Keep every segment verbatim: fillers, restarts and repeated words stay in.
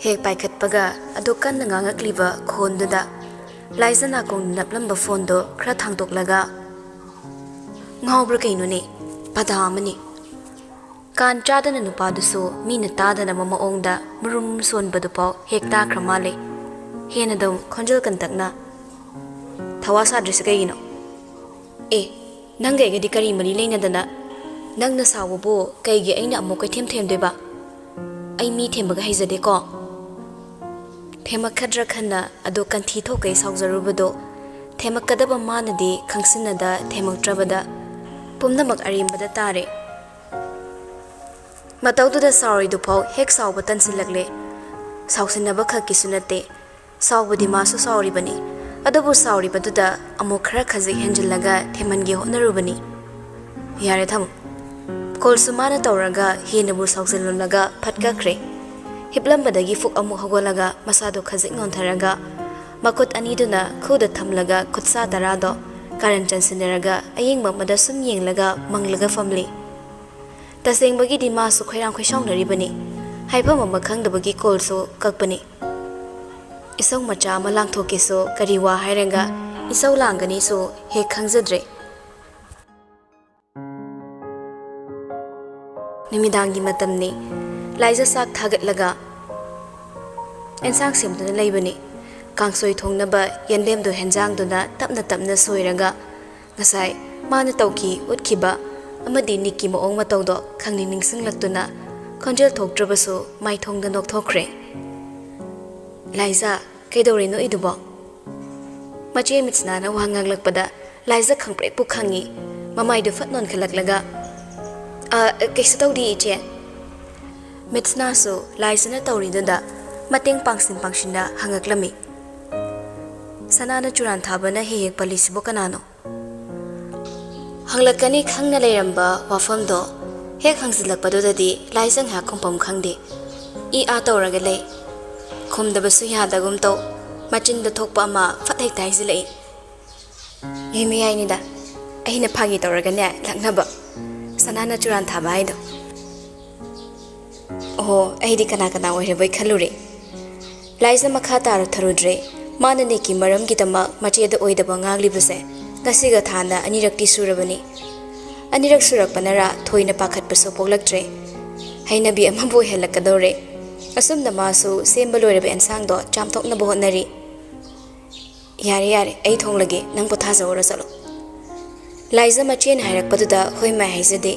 ꯍꯦꯛ ꯄꯥꯏꯈꯠꯄꯒ ꯑꯗꯨ ꯀꯟꯅ ꯉꯥꯡꯉꯛꯂꯤꯕ ꯈꯣꯟꯗꯨꯗ ꯂꯥꯏꯖ ꯅꯥꯀꯣꯡꯗ ꯅꯞꯂꯝꯕ ꯐꯣꯟꯗꯣ ꯈꯔ ꯊꯥꯡꯗꯣꯛꯂꯒ, "ꯉꯥꯎꯕ꯭ꯔꯥ ꯀꯩꯅꯣꯅꯦ? ꯄꯗꯥ ꯑꯃꯅꯤ!" ꯀꯥꯟ ꯆꯥꯗꯅ ꯅꯨꯄꯥꯗꯨꯁꯨ ꯃꯤꯅ ꯇꯥꯗꯅꯕ ꯃꯑꯣꯡꯗ ꯃꯔꯨꯝ ꯁꯣꯟꯕꯗꯨꯐꯥꯎ ꯍꯦꯛ ꯇꯥꯈ꯭ꯔ ꯃꯥꯜꯂꯦ꯫ ꯍꯦꯟꯅꯗꯨꯝ ꯈꯣꯟꯖꯦꯜ ꯀꯟꯇꯛꯅ, "ꯊꯋꯥ ꯁꯥꯗ꯭ꯔꯤꯁꯦ ꯀꯩꯒꯤꯅꯣ? ꯑꯦ, ꯅꯪꯒ ꯑꯩꯒꯗꯤ ꯀꯔꯤ ꯃꯔꯤ ꯂꯩꯅꯗꯅ ꯅꯪꯅ ꯁꯥꯎꯕꯕꯨ ꯀꯩꯒꯤ ꯑꯩꯅ ꯑꯃꯨꯛ ꯀꯩꯊꯦꯝ ꯊꯦꯝꯗꯣꯏꯕ? ꯑꯩ ꯃꯤ ꯊꯦꯝꯕꯒ ꯍꯩꯖꯗꯦꯀꯣ꯫" ꯊꯦꯝꯃꯛꯀꯗ꯭ꯔꯥ ꯈꯟꯅ ꯑꯗꯨ ꯀꯟꯊꯤ ꯊꯣꯛꯀꯩ ꯁꯥꯎꯖꯔꯨꯕꯗꯣ ꯊꯦꯝꯃꯛꯀꯗꯕ ꯃꯥꯅꯗꯤ ꯈꯪꯁꯤꯟꯅꯗ ꯊꯦꯝꯃꯛꯇ꯭ꯔꯕꯗ ꯄꯨꯝꯅꯃꯛ ꯑꯔꯦꯝꯕꯗ ꯇꯥꯔꯦ꯫ ꯃꯇꯧꯗꯨꯗ ꯁꯥꯎꯔꯤꯗꯨꯐꯥꯎ ꯍꯦꯛ ꯁꯥꯎꯕ ꯇꯟꯁꯤꯜꯂꯛꯂꯦ꯫ ꯁꯥꯎꯁꯤꯟꯅꯕ ꯈꯛꯀꯤꯁꯨ ꯅꯠꯇꯦ, ꯁꯥꯎꯕꯗꯤ ꯃꯥꯁꯨ ꯁꯥꯎꯔꯤꯕꯅꯤ꯫ ꯑꯗꯨꯕꯨ ꯁꯥꯎꯔꯤꯕꯗꯨꯗ ꯑꯃꯨꯛ ꯈꯔ ꯈꯖꯤꯛ ꯍꯦꯟꯖꯤꯜꯂꯒ ꯊꯦꯝꯍꯟꯒꯦ ꯍꯣꯠꯅꯔꯨꯕꯅꯤ꯫ "ꯌꯥꯔꯦ, ꯊꯝꯃꯨ꯫" ꯀꯣꯜꯁꯨ ꯃꯥꯅ ꯇꯧꯔꯒ ꯍꯦꯟꯅꯕꯨ ꯁꯥꯎꯖꯤꯜꯂꯝꯂꯒ ꯐꯠ ꯀꯛꯈ꯭ꯔꯦ꯫ ꯍꯤꯞꯂꯝꯕꯗꯒꯤ ꯐꯨꯛ ꯑꯃꯨꯛ ꯍꯧꯒꯠꯂꯒ ꯃꯁꯥꯗꯣ ꯈꯖꯤꯛ ꯅꯣꯟꯊꯔꯒ ꯃꯈꯨꯠ ꯑꯅꯤꯗꯨꯅ ꯈꯨꯗ ꯊꯝꯂꯒ ꯈꯨꯠꯁꯥ ꯇꯔꯥꯗꯣ ꯀꯥꯔꯟ ꯆꯟꯁꯤꯟꯅꯔꯒ ꯑꯌꯦꯡꯕ ꯑꯃꯗ ꯁꯨꯝ ꯌꯦꯡꯂꯒ ꯃꯪꯂꯒ ꯐꯝꯂꯤ꯫ ꯇꯁꯦꯡꯕꯒꯤꯗꯤ ꯃꯥꯁꯨ ꯈꯣꯏꯔꯥꯡ ꯈꯣꯏꯁꯥꯎꯅꯔꯤꯕꯅꯤ꯫ ꯍꯥꯏꯐꯝ ꯑꯃ ꯈꯪꯗꯕꯒꯤ ꯀꯣꯜꯁꯨ ꯀꯛꯄꯅꯤ꯫ ꯏꯁꯧ ꯃꯆꯥ ꯑꯃ ꯂꯥꯡꯊꯣꯛꯀꯦꯁꯨ ꯀꯔꯤ ꯋꯥ ꯍꯥꯏꯔꯒ ꯏꯁꯧ ꯂꯥꯡꯒꯅꯤꯁꯨ ꯍꯦꯛ ꯈꯪꯖꯗ꯭ꯔꯦ꯫ ꯅꯨꯃꯤꯗꯥꯡꯒꯤ ꯃꯇꯝꯅꯤ꯫ ꯂꯥꯏꯖ ꯆꯥꯛ ꯊꯥꯒꯠꯂꯒ ꯑꯦꯟꯁꯥꯡ ꯁꯦꯝꯗꯨꯅ ꯂꯩꯕꯅꯤ꯫ ꯀꯥꯡꯁꯣꯏ ꯊꯣꯡꯅꯕ ꯌꯦꯟꯗꯦꯝꯗꯨ ꯍꯦꯟꯖꯥꯡꯗꯨꯅ ꯇꯞꯅ ꯇꯞꯅ ꯁꯣꯏꯔꯒ ꯉꯁꯥꯏ ꯃꯥꯅ ꯇꯧꯈꯤ ꯎꯠꯈꯤꯕ ꯑꯃꯗꯤ ꯅꯤꯛꯀꯤ ꯃꯑꯣꯡ ꯃꯇꯧꯗꯣ ꯈꯪꯅꯤꯡ ꯅꯤꯡꯁꯤꯡꯂꯛꯇꯨꯅ ꯈꯣꯟꯖꯦꯜ ꯊꯣꯛꯇ꯭ꯔꯕꯁꯨ ꯃꯥꯏꯊꯣꯡꯗ ꯅꯣꯛꯊꯣꯛꯈ꯭ꯔꯦ꯫ "ꯂꯥꯏꯖꯥ, ꯀꯩꯗꯧꯔꯤꯅꯣ ꯏꯗꯨꯕꯣ?" ꯃꯆꯦ ꯃꯤꯠꯁꯅꯥꯅ ꯋꯥ ꯉꯥꯡꯂꯛꯄꯗ ꯂꯥꯏꯖ ꯈꯪꯄ꯭ꯔꯦꯛꯄꯨ ꯈꯪꯉꯤ꯫ ꯃꯃꯥꯏꯗꯨ ꯐꯠ ꯅꯣꯟꯈꯠꯂꯛꯂꯒ, "ꯑ, ꯀꯩꯁꯨ ꯇꯧꯗꯦ, ꯏꯆꯦ꯫" ꯃꯤꯠꯁꯅꯥꯁꯨ ꯂꯥꯏꯖꯅ ꯇꯧꯔꯤꯗꯨꯗ ꯃꯇꯦꯡ ꯄꯥꯡꯁꯤꯟ ꯄꯥꯡꯁꯤꯟꯅ ꯍꯪꯉꯛꯂꯝꯃꯤ꯫ "ꯁꯅꯥꯅ ꯆꯨꯔꯥꯟ ꯊꯥꯕꯅ ꯍꯦꯛ ꯍꯦꯛ ꯄꯜꯂꯤꯁꯤꯕꯨ ꯀꯅꯥꯅꯣ?" ꯍꯪꯂꯛꯀꯅꯤ ꯈꯪꯅ ꯂꯩꯔꯝꯕ ꯋꯥꯐꯝꯗꯣ ꯍꯦꯛ ꯍꯪꯖꯤꯜꯂꯛꯄꯗꯨꯗꯗꯤ ꯂꯥꯏꯖ ꯉꯥꯏꯍꯥꯛ ꯈꯨꯝꯐꯝ ꯈꯪꯗꯦ꯫ ꯏ ꯑꯥ ꯇꯧꯔꯒ ꯂꯩ꯫ ꯈꯨꯝꯗꯕꯁꯨ ꯌꯥꯗꯒꯨꯝ ꯇꯧ꯫ ꯃꯆꯤꯟꯗ ꯊꯣꯛꯄ ꯑꯃ ꯐꯠ ꯍꯦꯛꯇ ꯍꯥꯏꯖꯤꯜꯂꯛꯏ꯫ "ꯌꯥꯏ ꯃꯌꯥꯏꯅꯤꯗ, ꯑꯩꯅ ꯐꯥꯒꯤ ꯇꯧꯔꯒꯅꯦ ꯂꯛꯅꯕ꯫ ꯁꯅꯥꯅ ꯆꯨꯔꯥꯟ ꯊꯥꯕ ꯍꯥꯏꯗꯣ꯫" "ꯑꯣꯍꯣ, ꯑꯩꯗꯤ ꯀꯅꯥ ꯀꯅꯥ ꯑꯣꯏꯔꯕꯣꯏ ꯈꯜꯂꯨꯔꯦ꯫ ꯂꯥꯏꯖ ꯃꯈꯥ ꯇꯥꯔꯛꯊꯔꯨꯗ꯭ꯔꯦ꯫ ꯃꯥꯅ ꯅꯤꯛꯀꯤ ꯃꯔꯝꯒꯤꯗꯃꯛ ꯃꯆꯦꯗ ꯑꯣꯏꯗꯕ ꯉꯥꯡꯂꯤꯕꯁꯦ ꯉꯁꯤꯒ ꯊꯥꯅ ꯑꯅꯤꯔꯛꯇꯤ ꯁꯨꯔꯕꯅꯤ꯫ ꯑꯅꯤꯔꯛ ꯁꯨꯔꯛꯄꯅꯔꯥ ꯊꯣꯏꯅ ꯄꯥꯈꯠꯄꯁꯨ ꯄꯣꯛꯂꯛꯇ꯭ꯔꯦ꯫ ꯍꯩꯅꯕꯤ ꯑꯃꯕꯨ ꯑꯣꯏꯍꯜꯂꯛꯀꯗꯧꯔꯦ꯫ ꯑꯁꯨꯝꯅ ꯃꯥꯁꯨ ꯁꯦꯝꯕ ꯂꯣꯏꯔꯕ ꯑꯦꯟꯁꯥꯡꯗꯣ ꯆꯥꯝꯊꯣꯛꯅꯕ ꯍꯣꯠꯅꯔꯤ꯫ "ꯌꯥꯔꯦ, ꯌꯥꯔꯦ, ꯑꯩ ꯊꯣꯡꯂꯒꯦ, ꯅꯪ ꯄꯣꯊꯥꯖꯍꯧꯔꯣ, ꯆꯠꯂꯣ꯫" ꯂꯥꯏꯖ ꯃꯆꯦꯅ ꯍꯥꯏꯔꯛꯄꯗꯨꯗ ꯍꯣꯏ ꯃꯥꯏ ꯍꯥꯏꯖꯗꯦ꯫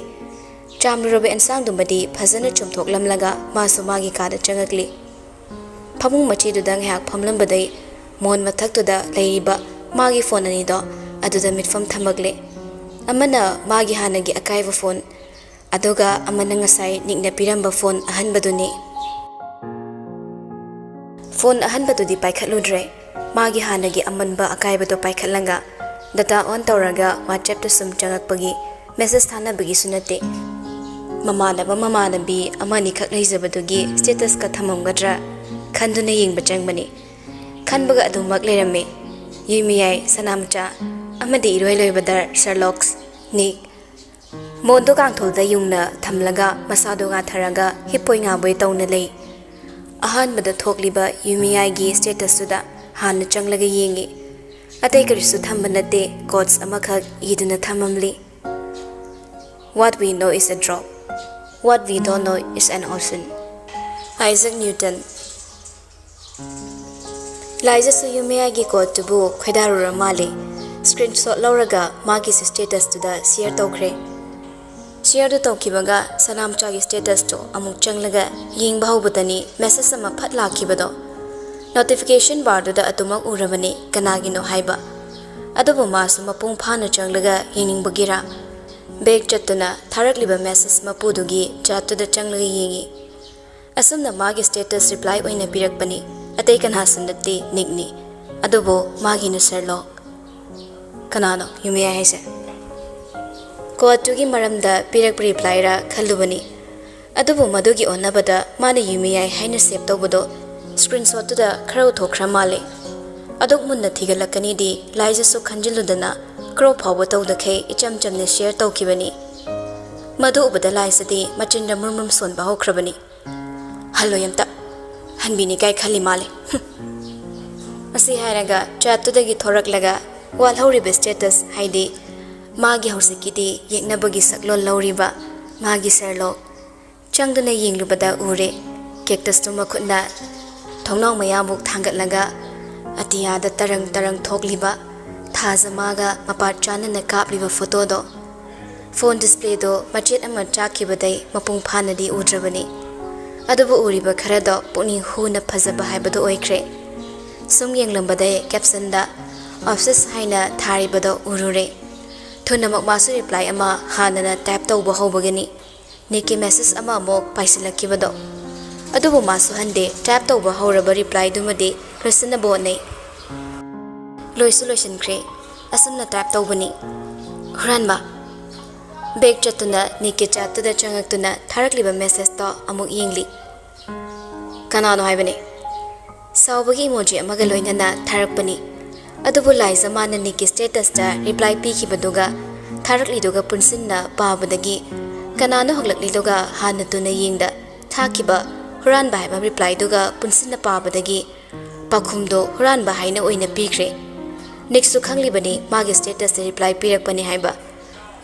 ꯆꯥꯝꯂꯨꯔꯕ ꯑꯦꯟꯁꯥꯡꯗꯨꯃꯗꯤ ꯐꯖꯅ ꯆꯨꯝꯊꯣꯛꯂꯝꯂꯒ ꯃꯥꯁꯨ ꯃꯥꯒꯤ ꯀꯥꯗ ꯆꯪꯉꯛꯂꯤ꯫ ꯐꯃꯨꯡ ꯃꯆꯦꯗꯨꯗ ꯉꯥꯏꯍꯥꯛ ꯐꯝꯂꯝꯕꯗꯩ ꯃꯣꯟ ꯃꯊꯛꯇꯨꯗ ꯂꯩꯔꯤꯕ ꯃꯥꯒꯤ ꯐꯣꯟ ꯑꯅꯤꯗꯣ ꯑꯗꯨꯗ ꯃꯤꯠꯐꯝ ꯊꯝꯃꯛꯂꯦ꯫ ꯑꯃꯅ ꯃꯥꯒꯤ ꯍꯥꯟꯅꯒꯤ ꯑꯀꯥꯏꯕ ꯐꯣꯟ, ꯑꯗꯨꯒ ꯑꯃꯅ ꯉꯁꯥꯏ ꯅꯤꯛꯅ ꯄꯤꯔꯝꯕ ꯐꯣꯟ ꯑꯍꯟꯕꯗꯨꯅꯤ꯫ ꯐꯣꯟ ꯑꯍꯟꯕꯗꯨꯗꯤ ꯄꯥꯏꯈꯠꯂꯨꯗ꯭ꯔꯦ꯫ ꯃꯥꯒꯤ ꯍꯥꯟꯅꯒꯤ ꯑꯃꯟꯕ ꯑꯀꯥꯏꯕꯗꯣ ꯄꯥꯏꯈꯠꯂꯒ data on ꯇꯧꯔꯒ WhatsApp-ꯇ ꯁꯨꯝ ꯆꯪꯉꯛꯄꯒꯤ message ꯊꯥꯅꯕꯒꯤꯁꯨ ꯅꯠꯇꯦ꯫ ꯃꯃꯥꯟꯅꯕ ꯃꯃꯥꯟꯅꯕꯤ ꯑꯃꯅꯤꯈꯛ ꯂꯩꯖꯕꯗꯨꯒꯤ status-ꯀ ꯊꯝꯃꯝꯒꯗ꯭ꯔꯥ ꯈꯟꯗꯨꯅ ꯌꯦꯡꯕ ꯆꯪꯕꯅꯤ꯫ ꯈꯟꯕꯒ ꯑꯗꯨꯃꯛ ꯂꯩꯔꯝꯃꯤ꯫ ꯌꯨꯃꯤꯌꯥꯏ, ꯁꯅꯥꯃꯆꯥ, ꯑꯃꯗꯤ ꯏꯔꯣꯏ ꯂꯣꯏꯕꯗ ꯁꯔꯂꯣꯛꯁ, ꯅꯤꯛ꯫ ꯃꯣꯟꯗꯣ ꯀꯥꯡꯊꯣꯜꯗ ꯌꯨꯡꯅ ꯊꯝꯂꯒ ꯃꯁꯥꯗꯣ ꯉꯥꯊꯔꯒ ꯍꯤꯞꯄꯣꯏ ꯉꯥꯕꯣꯏ ꯇꯧꯅ ꯂꯩ꯫ ꯑꯍꯥꯟꯕꯗ ꯊꯣꯛꯂꯤꯕ ꯌꯨꯃꯤꯌꯥꯏꯒꯤ status-ꯇꯨꯗ ꯍꯥꯟꯅ ꯆꯪꯂꯒ ꯌꯦꯡꯉꯤ꯫ ꯑꯇꯩ ꯀꯔꯤꯁꯨ ꯊꯝꯕ ꯅꯠꯇꯦ, quotes ꯑꯃꯈꯛ ꯏꯗꯨꯅ ꯊꯝꯃꯝꯂꯤ: "What we know is a drop. What we don't know is an ocean." Isaac Newton. ꯂꯥꯏꯖꯁꯨ ꯌꯨꯃꯤꯌꯥꯏꯒꯤ quote-ꯇꯨꯕꯨ ꯈꯣꯏꯗꯥꯔꯨꯔ ꯃꯥꯜꯂꯦ꯫ Screenshot ꯂꯧꯔꯒ ꯃꯥꯒꯤ status-ꯇꯨꯗ share ꯇꯧꯈ꯭ꯔꯦ꯫ Share-ꯗꯨ ꯇꯧꯈꯤꯕꯒ ꯁꯅꯥꯝꯆꯥꯒꯤ status-ꯇꯨ ꯑꯃꯨꯛ ꯆꯪꯂꯒ ꯌꯦꯡꯕ ꯍꯧꯕꯗꯅꯤ message ꯑꯃ ꯐꯠ ꯂꯥꯛꯈꯤꯕꯗꯣ꯫ Notification bar-ꯗꯨꯗ ꯑꯗꯨꯃꯛ ꯎꯔꯕꯅꯤ ꯀꯅꯥꯒꯤꯅꯣ ꯍꯥꯏꯕ꯫ ꯑꯗꯨꯕꯨ ꯃꯥꯁꯨ ꯃꯄꯨꯡ ꯐꯥꯅ ꯆꯪꯂꯒ ꯌꯦꯡꯅꯤꯡꯕꯒꯤꯔꯥ, back ꯆꯠꯇꯨꯅ ꯊꯥꯔꯛꯂꯤꯕ message ꯃꯄꯨꯗꯨꯒꯤ chat-ꯇꯨꯗ ꯆꯪꯂꯒ ꯌꯦꯡꯉꯤ꯫ ꯑꯁꯨꯝꯅ ꯃꯥꯒꯤ status reply ꯑꯣꯏꯅ ꯄꯤꯔꯛꯄꯅꯤ꯫ ꯑꯇꯩ ꯀꯅꯥꯁꯨ ꯅꯠꯇꯦ, ꯅꯤꯛꯅꯤ꯫ ꯑꯗꯨꯕꯨ ꯃꯥꯒꯤꯅ ꯁꯔꯂꯣꯛ꯫ ꯀꯅꯥꯅꯣ ꯌꯨꯃꯤꯌꯥꯏ ꯍꯥꯏꯁꯦ? Quote-ꯇꯨꯒꯤ ꯃꯔꯝꯗ ꯄꯤꯔꯛꯄ reply-ꯔ ꯈꯜꯂꯨꯕꯅꯤ꯫ ꯑꯗꯨꯕꯨ ꯃꯗꯨꯒꯤ ꯑꯣꯟꯅꯕꯗ ꯃꯥꯅ ꯌꯨꯃꯤꯌꯥꯏ ꯍꯥꯏꯅ save ꯇꯧꯕꯗꯣ screenshot-ꯇꯨꯗ ꯈꯔ ꯎꯊꯣꯛꯈ꯭ꯔ ꯃꯥꯜꯂꯦ꯫ ꯑꯗꯨꯛ ꯃꯨꯟꯅ ꯊꯤꯒꯠꯂꯛꯀꯅꯤꯗꯤ ꯂꯥꯏꯖꯁꯨ ꯈꯟꯖꯤꯜꯂꯨꯗꯅ crop ꯐꯥꯎꯕ ꯇꯧꯗꯈꯩ ꯏꯆꯝ ꯆꯝꯅ share ꯇꯧꯈꯤꯕꯅꯤ꯫ ꯃꯗꯨ ꯎꯕꯗ ꯂꯥꯏꯖꯗꯤ ꯃꯆꯤꯟꯗ ꯃ꯭ꯔꯨꯝ ꯃ꯭ꯔꯨꯝ ꯁꯣꯟꯕ ꯍꯧꯈ꯭ꯔꯕꯅꯤ꯫ "ꯍꯜꯂꯣ ꯑꯝꯇ, ꯍꯟꯕꯤꯅꯤ ꯀꯥꯏ ꯈꯜꯂꯤ ꯃꯥꯜꯂꯦ꯫ ꯍꯨꯝ꯫ ꯑꯁꯤ ꯍꯥꯏꯔꯒ ꯆꯥꯠꯇꯨꯗꯒꯤ ꯊꯣꯔꯛꯂꯒ ꯋꯥꯠꯍꯧꯔꯤꯕ ꯁ꯭ꯇꯦꯇꯁ, ꯍꯥꯏꯗꯤ ꯃꯥꯒꯤ ꯍꯧꯖꯤꯛꯀꯤꯗꯤ ꯌꯦꯛꯅꯕꯒꯤ ꯁꯛꯂꯣꯟ ꯂꯧꯔꯤꯕ ꯃꯥꯒꯤ ꯁꯦꯔꯂꯣꯛ ꯆꯪꯗꯨꯅ ꯌꯦꯡꯂꯨꯕꯗ ꯎꯔꯦ꯫ ꯀꯦꯛꯇꯁꯇꯨ ꯃꯈꯨꯠꯅ ꯊꯣꯡꯅꯥꯎ ꯃꯌꯥꯕꯨꯛ ꯊꯥꯡꯒꯠꯂꯒ ꯑꯇꯤꯌꯥꯗ ꯇꯔꯪ ꯇꯔꯪ ꯊꯣꯛꯂꯤꯕ ꯊꯥꯖ ꯃꯥꯒ ꯃꯄꯥ ꯆꯥꯟꯅꯅ ꯀꯥꯞꯂꯤꯕ ꯐꯣꯇꯣꯗꯣ꯫ ꯐꯣꯟ ꯗꯤꯁꯄ꯭ꯂꯦꯗꯣ ꯃꯆꯦꯠ ꯑꯃ ꯆꯥꯛꯈꯤꯕꯗꯩ ꯃꯄꯨꯡ ꯐꯥꯅꯗꯤ ꯎꯗ꯭ꯔꯕꯅꯤ꯫ ꯑꯗꯨꯕꯨ ꯎꯔꯤꯕ ꯈꯔꯗꯣ ꯄꯨꯛꯅꯤꯡ ꯍꯨꯅ ꯐꯖꯕ ꯍꯥꯏꯕꯗꯨ ꯑꯣꯏꯈ꯭ꯔꯦ꯫ ꯁꯨꯝ ꯌꯦꯡꯂꯝꯕꯗꯩ ꯀꯦꯞꯁꯟꯗ "ꯑꯞꯁꯦꯁ" ꯍꯥꯏꯅ ꯊꯥꯔꯤꯕꯗꯣ ꯎꯔꯨꯔꯦ꯫ ꯊꯨꯅꯃꯛ ꯃꯥꯁꯨ ꯔꯤꯄ꯭ꯂꯥꯏ ꯑꯃ ꯍꯥꯟꯅꯅ ꯇꯥꯏꯞ ꯇꯧꯕ ꯍꯧꯕꯒꯤꯅꯤ ꯅꯤꯛꯀꯤ ꯃꯦꯁꯦꯖ ꯑꯃ ꯑꯃꯨꯛ ꯄꯥꯏꯁꯤꯜꯂꯛꯈꯤꯕꯗꯣ꯫ ꯑꯗꯨꯕꯨ ꯃꯥꯁꯨ ꯍꯟꯗꯦ, ꯇꯥꯏꯞ ꯇꯧꯕ ꯍꯧꯔꯕ ꯔꯤꯄ꯭ꯂꯥꯏꯗꯨꯃꯗꯤ ꯂꯣꯏꯁꯤꯟꯅꯕ ꯍꯣꯠꯅꯩ꯫ ꯂꯣꯏꯁꯨ ꯂꯣꯏꯁꯤꯟꯈ꯭ꯔꯦ꯫ ꯑꯁꯨꯝꯅ ꯇꯥꯏꯞ ꯇꯧꯕꯅꯤ: "ꯍꯨꯔꯥꯟꯕ"꯫ ꯕꯦꯛ ꯆꯠꯇꯨꯅ ꯅꯤꯛꯀꯤ ꯆꯥꯠꯇꯨꯗ ꯆꯪꯉꯛꯇꯨꯅ ꯊꯥꯔꯛꯂꯤꯕ ꯃꯦꯁꯦꯖꯇꯣ ꯑꯃꯨꯛ ꯌꯦꯡꯂꯤ꯫ "ꯀꯅꯥꯅꯣ ꯍꯥꯏꯕꯅꯦ?" ꯁꯥꯎꯕꯒꯤ ꯏꯃꯣꯖꯤ ꯑꯃꯒ ꯂꯣꯏꯅꯅ ꯊꯥꯔꯛꯄꯅꯤ꯫ ꯑꯗꯨꯕꯨ ꯂꯥꯏꯖ ꯃꯥꯅ ꯅꯤꯛꯀꯤ ꯁ꯭ꯇꯦꯇꯁꯇ ꯔꯤꯄ꯭ꯂꯥꯏ ꯄꯤꯈꯤꯕꯗꯨꯒ ꯊꯥꯔꯛꯂꯤꯗꯨꯒ ꯄꯨꯟꯁꯤꯟꯅ ꯄꯥꯕꯗꯒꯤ, ꯀꯅꯥꯅꯣ ꯍꯧꯂꯛꯂꯤꯗꯨꯒ ꯍꯥꯟꯅ ꯇꯨꯅ ꯌꯦꯡꯗ ꯊꯥꯈꯤꯕ "ꯍꯨꯔꯥꯟꯕ" ꯍꯥꯏꯕ ꯔꯤꯄ꯭ꯂꯥꯏꯗꯨꯒ ꯄꯨꯟꯁꯤꯟꯅ ꯄꯥꯕꯗꯒꯤ ꯄꯥꯎꯈꯨꯝꯗꯣ "ꯍꯨꯔꯥꯟꯕ" ꯍꯥꯏꯅ ꯑꯣꯏꯅ ꯄꯤꯈ꯭ꯔꯦ꯫ ꯅꯤꯛꯁꯨ ꯈꯪꯂꯤꯕꯅꯤ ꯃꯥꯒꯤ ꯁ꯭ꯇꯦꯇꯁꯇ ꯔꯤꯄ꯭ꯂꯥꯏ ꯄꯤꯔꯛꯄꯅꯤ ꯍꯥꯏꯕ꯫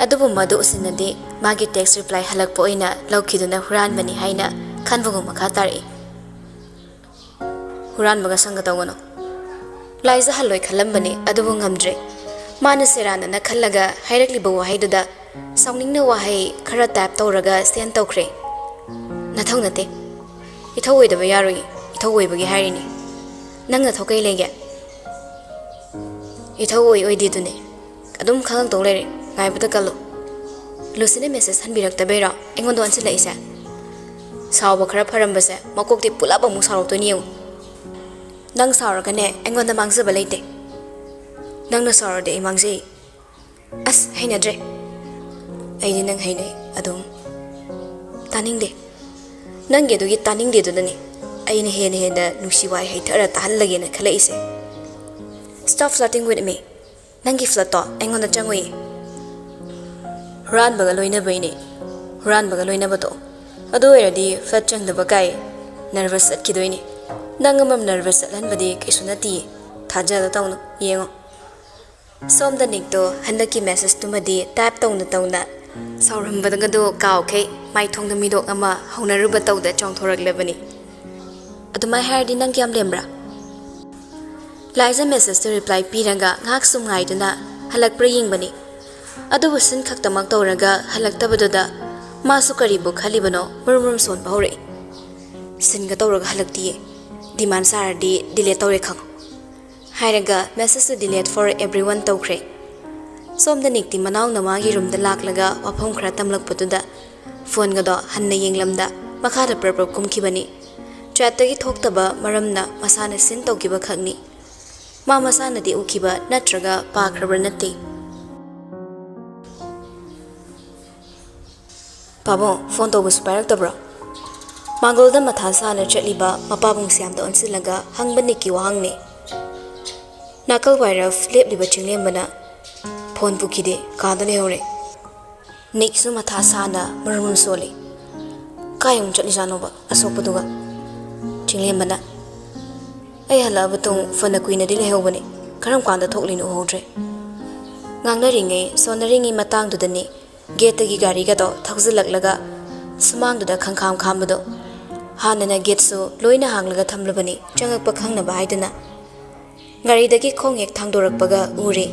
ꯑꯗꯨꯕꯨ ꯃꯗꯨ ꯎꯁꯤꯟꯅꯗꯦ, ꯃꯥꯒꯤ ꯇꯦꯛꯁ ꯔꯤꯄ꯭ꯂꯥꯏ ꯍꯜꯂꯛꯄ ꯑꯣꯏꯅ ꯂꯧꯈꯤꯗꯨꯅ "ꯍꯨꯔꯥꯟꯕꯅꯤ" ꯍꯥꯏꯅ ꯈꯟꯕꯒꯨꯝ ꯃꯈꯥ ꯇꯥꯔꯛꯏ꯫ "ꯍꯨꯔꯥꯟꯕꯒ ꯁꯪꯒ ꯇꯧꯒꯅꯨ"꯫ ꯂꯥꯏꯖ ꯍꯜꯂꯣꯏ ꯈꯜꯂꯝꯕꯅꯤ, ꯑꯗꯨꯕꯨ ꯉꯝꯗ꯭ꯔꯦ꯫ ꯃꯥꯅ ꯁꯦꯔꯥꯟꯅꯅ ꯈꯜꯂꯒ ꯍꯥꯏꯔꯛꯂꯤꯕ ꯋꯥꯍꯩꯗꯨꯗ ꯁꯥꯎꯅꯤꯡꯅ ꯋꯥꯍꯩ ꯈꯔ ꯇꯥꯏꯞ ꯇꯧꯔꯒ ꯁꯦꯟ ꯇꯧꯈ꯭ꯔꯦ꯫ "ꯅꯊꯧ ꯅꯠꯇꯦ꯫ ꯏꯊꯧ ꯑꯣꯏꯗꯕ ꯌꯥꯔꯣꯏ, ꯏꯊꯧ ꯑꯣꯏꯕꯒꯤ ꯍꯥꯏꯔꯤꯅꯤ꯫ ꯅꯪ ꯅꯊꯧ ꯀꯩ ꯂꯩꯒꯦ?" "ꯏꯊꯧ ꯑꯣꯏ ꯑꯣꯏꯗꯦꯗꯨꯅꯦ꯫ ꯑꯗꯨꯝ ꯈꯪꯉꯛꯇꯧ ꯂꯩꯔꯦ꯫ ꯉꯥꯏꯕꯗ ꯀꯜꯂꯨ"꯫ ꯂꯨꯁꯤꯅ ꯃꯦꯁꯦꯖ ꯍꯟꯕꯤꯔꯛꯇꯕꯩꯔꯣ ꯑꯩꯉꯣꯟꯗ ꯑꯣꯟꯁꯤꯜꯂꯛꯏꯁꯦ? ꯁꯥꯎꯕ ꯈꯔ ꯐꯔꯝꯕꯁꯦ ꯃꯀꯣꯛꯇꯤ ꯄꯨꯂꯞ ꯑꯃꯨꯛ ꯁꯥꯎꯔꯛꯇꯣꯏꯅꯤ ꯌꯦꯡꯉꯨ꯫ ꯅꯪ ꯁꯥꯎꯔꯒꯅꯦ ꯑꯩꯉꯣꯟꯗ ꯃꯥꯡꯖꯕ ꯂꯩꯇꯦ꯫ ꯅꯪꯅ ꯁꯥꯎꯔꯗꯤ ꯑꯩ ꯃꯥꯡꯖꯩ꯫ ꯑꯁ, ꯍꯩꯅꯗ꯭ꯔꯦ꯫ ꯑꯩꯗꯤ ꯅꯪ ꯍꯩꯅꯩ ꯑꯗꯨꯝ꯫ ꯇꯥꯅꯤꯡꯗꯦ꯫ ꯅꯪꯒꯤ ꯑꯗꯨꯒꯤ ꯇꯥꯅꯤꯡꯗꯦꯗꯨꯅꯅꯦ ꯑꯩꯅ ꯍꯦꯟꯅ ꯍꯦꯟꯅ ꯅꯨꯡꯁꯤ ꯋꯥꯍꯩ ꯍꯩꯊꯔ ꯇꯥꯍꯜꯂꯒꯦꯅ ꯈꯜꯂꯛꯏꯁꯦ꯫ Stop flirting with me꯫ ꯅꯪꯒꯤ ꯐ꯭ꯂꯠꯇꯣ ꯑꯩꯉꯣꯟꯗ ꯆꯪꯉꯨꯏ꯫ ꯍꯨꯔꯥꯟꯕꯒ ꯂꯣꯏꯅꯕꯩꯅꯦ꯫ ꯍꯨꯔꯥꯟꯕꯒ ꯂꯣꯏꯅꯕꯗꯣ꯫ ꯑꯗꯨ ꯑꯣꯏꯔꯗꯤ ꯐ꯭ꯂꯠ ꯆꯪꯗꯕ ꯀꯥꯏ꯫ ꯅꯔꯚꯁ ꯆꯠꯈꯤꯗꯣꯏꯅꯦ꯫ ꯅꯪ ꯑꯃꯝ ꯅꯔꯚꯁ ꯆꯠꯍꯟꯕꯗꯤ ꯀꯩꯁꯨ ꯅꯠꯇꯤꯌꯦ꯫ ꯊꯥꯖꯗ ꯇꯧꯅꯨ, ꯌꯦꯡꯉꯣ꯫ ꯁꯣꯝꯗ ꯅꯤꯛꯇꯣ ꯍꯟꯗꯛꯀꯤ ꯃꯦꯁꯦꯖꯇꯨꯃꯗꯤ ꯇꯥꯏꯞ ꯇꯧꯅ ꯇꯧꯅ ꯁꯥꯎꯔꯝꯕꯒꯗꯣ ꯀꯥꯎꯈꯩ ꯃꯥꯏꯊꯣꯡꯗ ꯃꯤꯗꯣꯛ ꯑꯃ ꯍꯧꯅꯔꯨꯕ ꯇꯧꯗ ꯆꯣꯡꯊꯣꯔꯛꯂꯕꯅꯤ꯫ ꯑꯗꯨꯃꯥꯏ ꯍꯥꯏꯔꯗꯤ ꯅꯪ ꯀꯌꯥꯝ ꯂꯦꯝꯕ꯭ꯔꯥ? ꯂꯥꯏꯖ ꯃꯦꯁꯦꯖꯇꯨ ꯔꯤꯄ꯭ꯂꯥꯏ ꯄꯤꯔꯒ ꯉꯥꯏꯍꯥꯛ ꯁꯨꯝ ꯉꯥꯏꯗꯨꯅ ꯍꯜꯂꯛꯄ꯭ꯔꯥ ꯌꯦꯡꯕꯅꯤ꯫ ꯑꯗꯨꯕꯨ ꯁꯤꯟ ꯈꯛꯇꯃꯛ ꯇꯧꯔꯒ ꯍꯜꯂꯛꯇꯕꯗꯨꯗ ꯃꯥꯁꯨ ꯀꯔꯤꯕꯨ ꯈꯜꯂꯤꯕꯅꯣ ꯃꯔꯨꯝ ꯃꯔꯨꯝ ꯁꯣꯟꯕ ꯍꯧꯔꯛꯏ꯫ ꯁꯤꯟꯒ ꯇꯧꯔꯒ ꯍꯜꯂꯛꯇꯤꯌꯦ꯫ ꯗꯤꯃꯥꯟ ꯁꯥꯔꯗꯤ ꯗꯤꯂꯦꯠ ꯇꯧꯔꯦ ꯈꯪꯉꯨ꯫ ꯍꯥꯏꯔꯒ message to delete for everyone ꯇꯧꯈ꯭ꯔꯦ꯫ ꯁꯣꯝꯗ ꯅꯤꯛꯇꯤ ꯃꯅꯥꯎꯅ ꯃꯥꯒꯤ ꯔꯨꯝꯗ ꯂꯥꯛꯂꯒ ꯋꯥꯐꯝ ꯈꯔ ꯇꯝꯂꯛꯄꯗꯨꯗ ꯐꯣꯟꯒꯗꯣ ꯍꯟꯅ ꯌꯦꯡꯂꯝꯗ ꯃꯈꯥꯗ ꯄ꯭ꯔꯞ ꯄ꯭ꯔꯞ ꯀꯨꯝꯈꯤꯕꯅꯤ꯫ ꯆꯦꯠꯇꯒꯤ ꯊꯣꯛꯇꯕ ꯃꯔꯝꯅ ꯃꯁꯥꯅ ꯁꯤꯟ ꯇꯧꯈꯤꯕ ꯈꯛꯅꯤ꯫ ꯃꯥ ꯃꯁꯥꯅꯗꯤ ꯎꯈꯤꯕ ꯅꯠꯇ꯭ꯔꯒ ꯄꯥꯈ꯭ꯔꯕ꯭ꯔꯥ ꯅꯠꯇꯦ꯫ ꯄꯥꯕꯨꯡ, ꯐꯣꯟ ꯇꯧꯕꯁꯨ ꯄꯥꯏꯔꯛꯇꯕ꯭ꯔꯣ? ꯃꯥꯡꯒꯣꯜꯗ ꯃꯊꯥ ꯁꯥꯅ ꯆꯠꯂꯤꯕ ꯃꯄꯥꯕꯨꯡ ꯁ꯭ꯌꯥꯝꯗ ꯑꯣꯟꯁꯤꯜꯂꯒ ꯍꯪꯕ ꯅꯤꯛꯀꯤ ꯋꯥꯍꯪꯅꯤ꯫ ꯅꯥꯀꯜ ꯋꯥꯏꯔꯞ ꯂꯦꯞꯂꯤꯕ ꯆꯤꯡꯂꯦꯝꯕꯅ ꯐꯣꯟ ꯄꯨꯈꯤꯗꯦ, ꯀꯥꯗ ꯂꯩꯍꯧꯔꯦ꯫ ꯅꯤꯛꯁꯨ ꯃꯊꯥ ꯁꯥꯅ ꯃꯔꯨꯝ ꯃꯔꯨꯝ ꯁꯣꯜꯂꯤ꯫ ꯀꯥꯏ ꯑꯃꯨꯛ ꯆꯠꯂꯤꯖꯥꯠꯅꯣꯕ ꯑꯁꯣꯛꯄꯗꯨꯒ? ꯆꯤꯡꯂꯦꯝꯕꯅ, ꯑꯩ ꯍꯜꯂꯛꯑꯕ ꯇꯨꯡ ꯐꯅ ꯀꯨꯏꯅꯗꯤ ꯂꯩꯍꯧꯕꯅꯤ, ꯀꯔꯝ ꯀꯥꯟꯗ ꯊꯣꯛꯂꯤꯅꯣ ꯎꯍꯧꯗ꯭ꯔꯦ꯫ ꯉꯥꯡꯅꯔꯤꯉꯩ ꯁꯣꯟꯅꯔꯤꯉꯩ ꯃꯇꯥꯡꯗꯨꯗꯅꯤ ꯒꯦꯠꯇꯒꯤ ꯒꯥꯔꯤꯒꯗꯣ ꯊꯧꯖꯤꯜꯂꯛꯂꯒ ꯁꯨꯃꯥꯡꯗꯨꯗ ꯈꯪꯈꯥꯝ ꯈꯥꯝꯕꯗꯣ꯫ ꯍꯥꯟꯅꯅ ꯒꯦꯠꯁꯨ ꯂꯣꯏꯅ ꯍꯥꯡꯂꯒ ꯊꯝꯂꯕꯅꯤ, ꯆꯪꯉꯛꯄ ꯈꯪꯅꯕ ꯍꯥꯏꯗꯨꯅ꯫ ꯒꯥꯔꯤꯗꯒꯤ ꯈꯣꯡ ꯍꯦꯛ ꯊꯥꯡꯗꯣꯔꯛꯄꯒ ꯎꯔꯦ,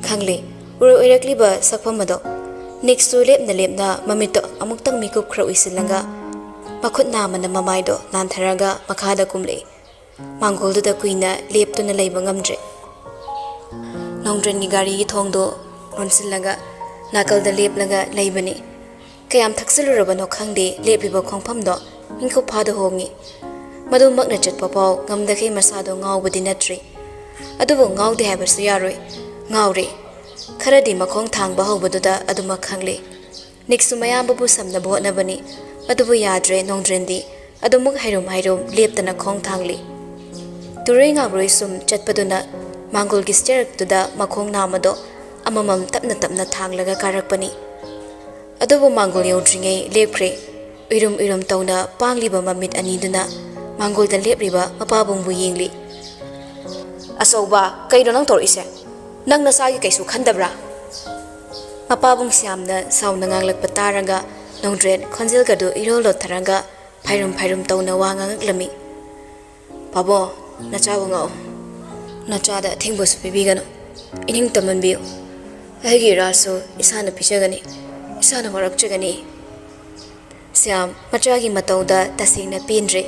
ꯈꯪꯂꯦ, ꯎꯔꯣꯏ ꯑꯣꯏꯔꯛꯂꯤꯕ ꯁꯛꯐꯝ ꯑꯗꯣ꯫ ꯅꯤꯛꯁꯨ ꯂꯦꯞꯅ ꯂꯦꯞꯅ ꯃꯃꯤꯠꯇꯣ ꯑꯃꯨꯛꯇꯪ ꯃꯤꯀꯨꯞ ꯈꯔ ꯎꯏꯁꯤꯜꯂꯒ ꯃꯈꯨꯠ ꯅꯥꯝꯃꯅ ꯃꯃꯥꯏꯗꯣ ꯅꯥꯟꯊꯔꯒ ꯃꯈꯥꯗ ꯀꯨꯝꯂꯛꯏ꯫ ꯃꯥꯡꯒꯣꯜꯗꯨꯗ ꯀꯨꯏꯅ ꯂꯦꯞꯇꯨꯅ ꯂꯩꯕ ꯉꯝꯗ꯭ꯔꯦ꯫ ꯅꯣꯡꯗ꯭ꯔꯦꯟꯒꯤ ꯒꯥꯔꯤꯒꯤ ꯊꯣꯡꯗꯣ ꯂꯣꯟꯁꯤꯜꯂꯒ ꯅꯥꯀꯜꯗ ꯂꯦꯞꯂꯒ ꯂꯩꯕꯅꯤ꯫ ꯀꯌꯥꯝ ꯊꯛꯆꯤꯜꯂꯨꯔꯕꯅꯣ ꯈꯪꯗꯦ, ꯂꯦꯞꯂꯤꯕ ꯈꯣꯡꯐꯝꯗꯣ ꯏꯪꯈꯣꯞ ꯐꯥꯗ ꯍꯣꯡꯉꯤ꯫ ꯃꯗꯨꯃꯛꯅ ꯆꯠꯄ ꯐꯥꯎ ꯉꯝꯗꯈꯩ ꯃꯁꯥꯗꯣ ꯉꯥꯎꯕꯗꯤ ꯅꯠꯇ꯭ꯔꯤ꯫ ꯑꯗꯨꯕꯨ ꯉꯥꯎꯗꯦ ꯍꯥꯏꯕꯁꯨ ꯌꯥꯔꯣꯏ꯫ ꯉꯥꯎꯔꯦ꯫ ꯈꯔꯗꯤ ꯃꯈꯣꯡ ꯊꯥꯡꯕ ꯍꯧꯕꯗꯨꯗ ꯑꯗꯨꯃꯛ ꯈꯪꯂꯦ꯫ ꯅꯤꯛꯁꯨ ꯃꯌꯥꯝꯕꯕꯨ ꯁꯝꯅꯕ ꯍꯣꯠꯅꯕꯅꯤ꯫ ꯑꯗꯨꯕꯨ ꯌꯥꯗ꯭ꯔꯦ, ꯅꯣꯡꯗ꯭ꯔꯦꯟꯗꯤ ꯑꯗꯨꯃꯛ ꯍꯩꯔꯨꯝ ꯍꯩꯔꯨꯝ ꯂꯦꯞꯇꯅ ꯈꯣꯡ ꯊꯥꯡꯂꯤ꯫ ꯇꯨꯔꯣꯏ ꯉꯥꯕ꯭ꯔꯣꯏ ꯁꯨꯝ ꯆꯠꯄꯗꯨꯅ ꯃꯥꯡꯒꯣꯜꯒꯤ ꯁ꯭ꯇꯦꯌꯔꯗꯨꯗ ꯃꯈꯣꯡ ꯅꯥꯝꯃꯗꯣ ꯑꯃꯃꯝ ꯇꯞꯅ ꯇꯞꯅ ꯊꯥꯡꯂꯒ ꯀꯥꯔꯛꯄꯅꯤ꯫ ꯑꯗꯨꯕꯨ ꯃꯥꯡꯒꯣꯜ ꯌꯧꯗ꯭ꯔꯤꯉꯩ ꯂꯦꯞꯈ꯭ꯔꯦ꯫ ꯎꯏꯔꯨꯝ ꯎꯏꯔꯨꯝ ꯇꯧꯅ ꯄꯥꯡꯂꯤꯕ ꯃꯃꯤꯠ ꯑꯅꯤꯗꯨꯅ ꯃꯥꯡꯒꯣꯜꯗ ꯂꯦꯞꯂꯤꯕ ꯃꯄꯥꯕꯨꯡꯕꯨ ꯌꯦꯡꯂꯤ꯫ "ꯑꯆꯧꯕ, ꯀꯩꯅꯣ ꯅꯪ ꯇꯧꯔꯛꯏꯁꯦ? ꯅꯪ ꯅꯁꯥꯒꯤ ꯀꯩꯁꯨ ꯈꯟꯗꯕ꯭ꯔꯥ?" ꯃꯄꯥꯕꯨꯡ ꯁ꯭ꯌꯥꯝꯅ ꯁꯥꯎꯅ ꯉꯥꯡꯂꯛꯄ ꯇꯥꯔꯒ ꯅꯣꯡꯗ꯭ꯔꯦꯟ ꯈꯣꯟꯖꯦꯜꯒꯗꯨ ꯏꯔꯣ ꯂꯣꯠꯊꯔꯒ ꯐꯥꯏꯔꯨꯝ ꯐꯥꯏꯔꯨꯝ ꯇꯧꯅ ꯋꯥ ꯉꯥꯡꯉꯛꯂꯝꯃꯤ꯫ "ꯄꯥꯕꯨꯡ, ꯅꯆꯥꯕꯨ ꯉꯥꯛꯑꯣ꯫ ꯅꯆꯥꯗ ꯑꯊꯤꯡꯕꯁꯨ ꯄꯤꯕꯤꯒꯅꯨ꯫ ꯏꯅꯤꯡ ꯇꯝꯍꯟꯕꯤꯌꯨ꯫ ꯑꯩꯒꯤ ꯏꯔꯥꯜꯁꯨ ꯏꯁꯥꯅ ꯄꯤꯖꯒꯅꯤ, ꯏꯁꯥꯅ ꯋꯥꯔꯛꯆꯒꯅꯤ꯫" ꯁ꯭ꯌꯥꯝ ꯃꯆꯥꯒꯤ ꯃꯇꯧꯗ ꯇꯁꯦꯡꯅ ꯄꯦꯟꯗ꯭ꯔꯦ꯫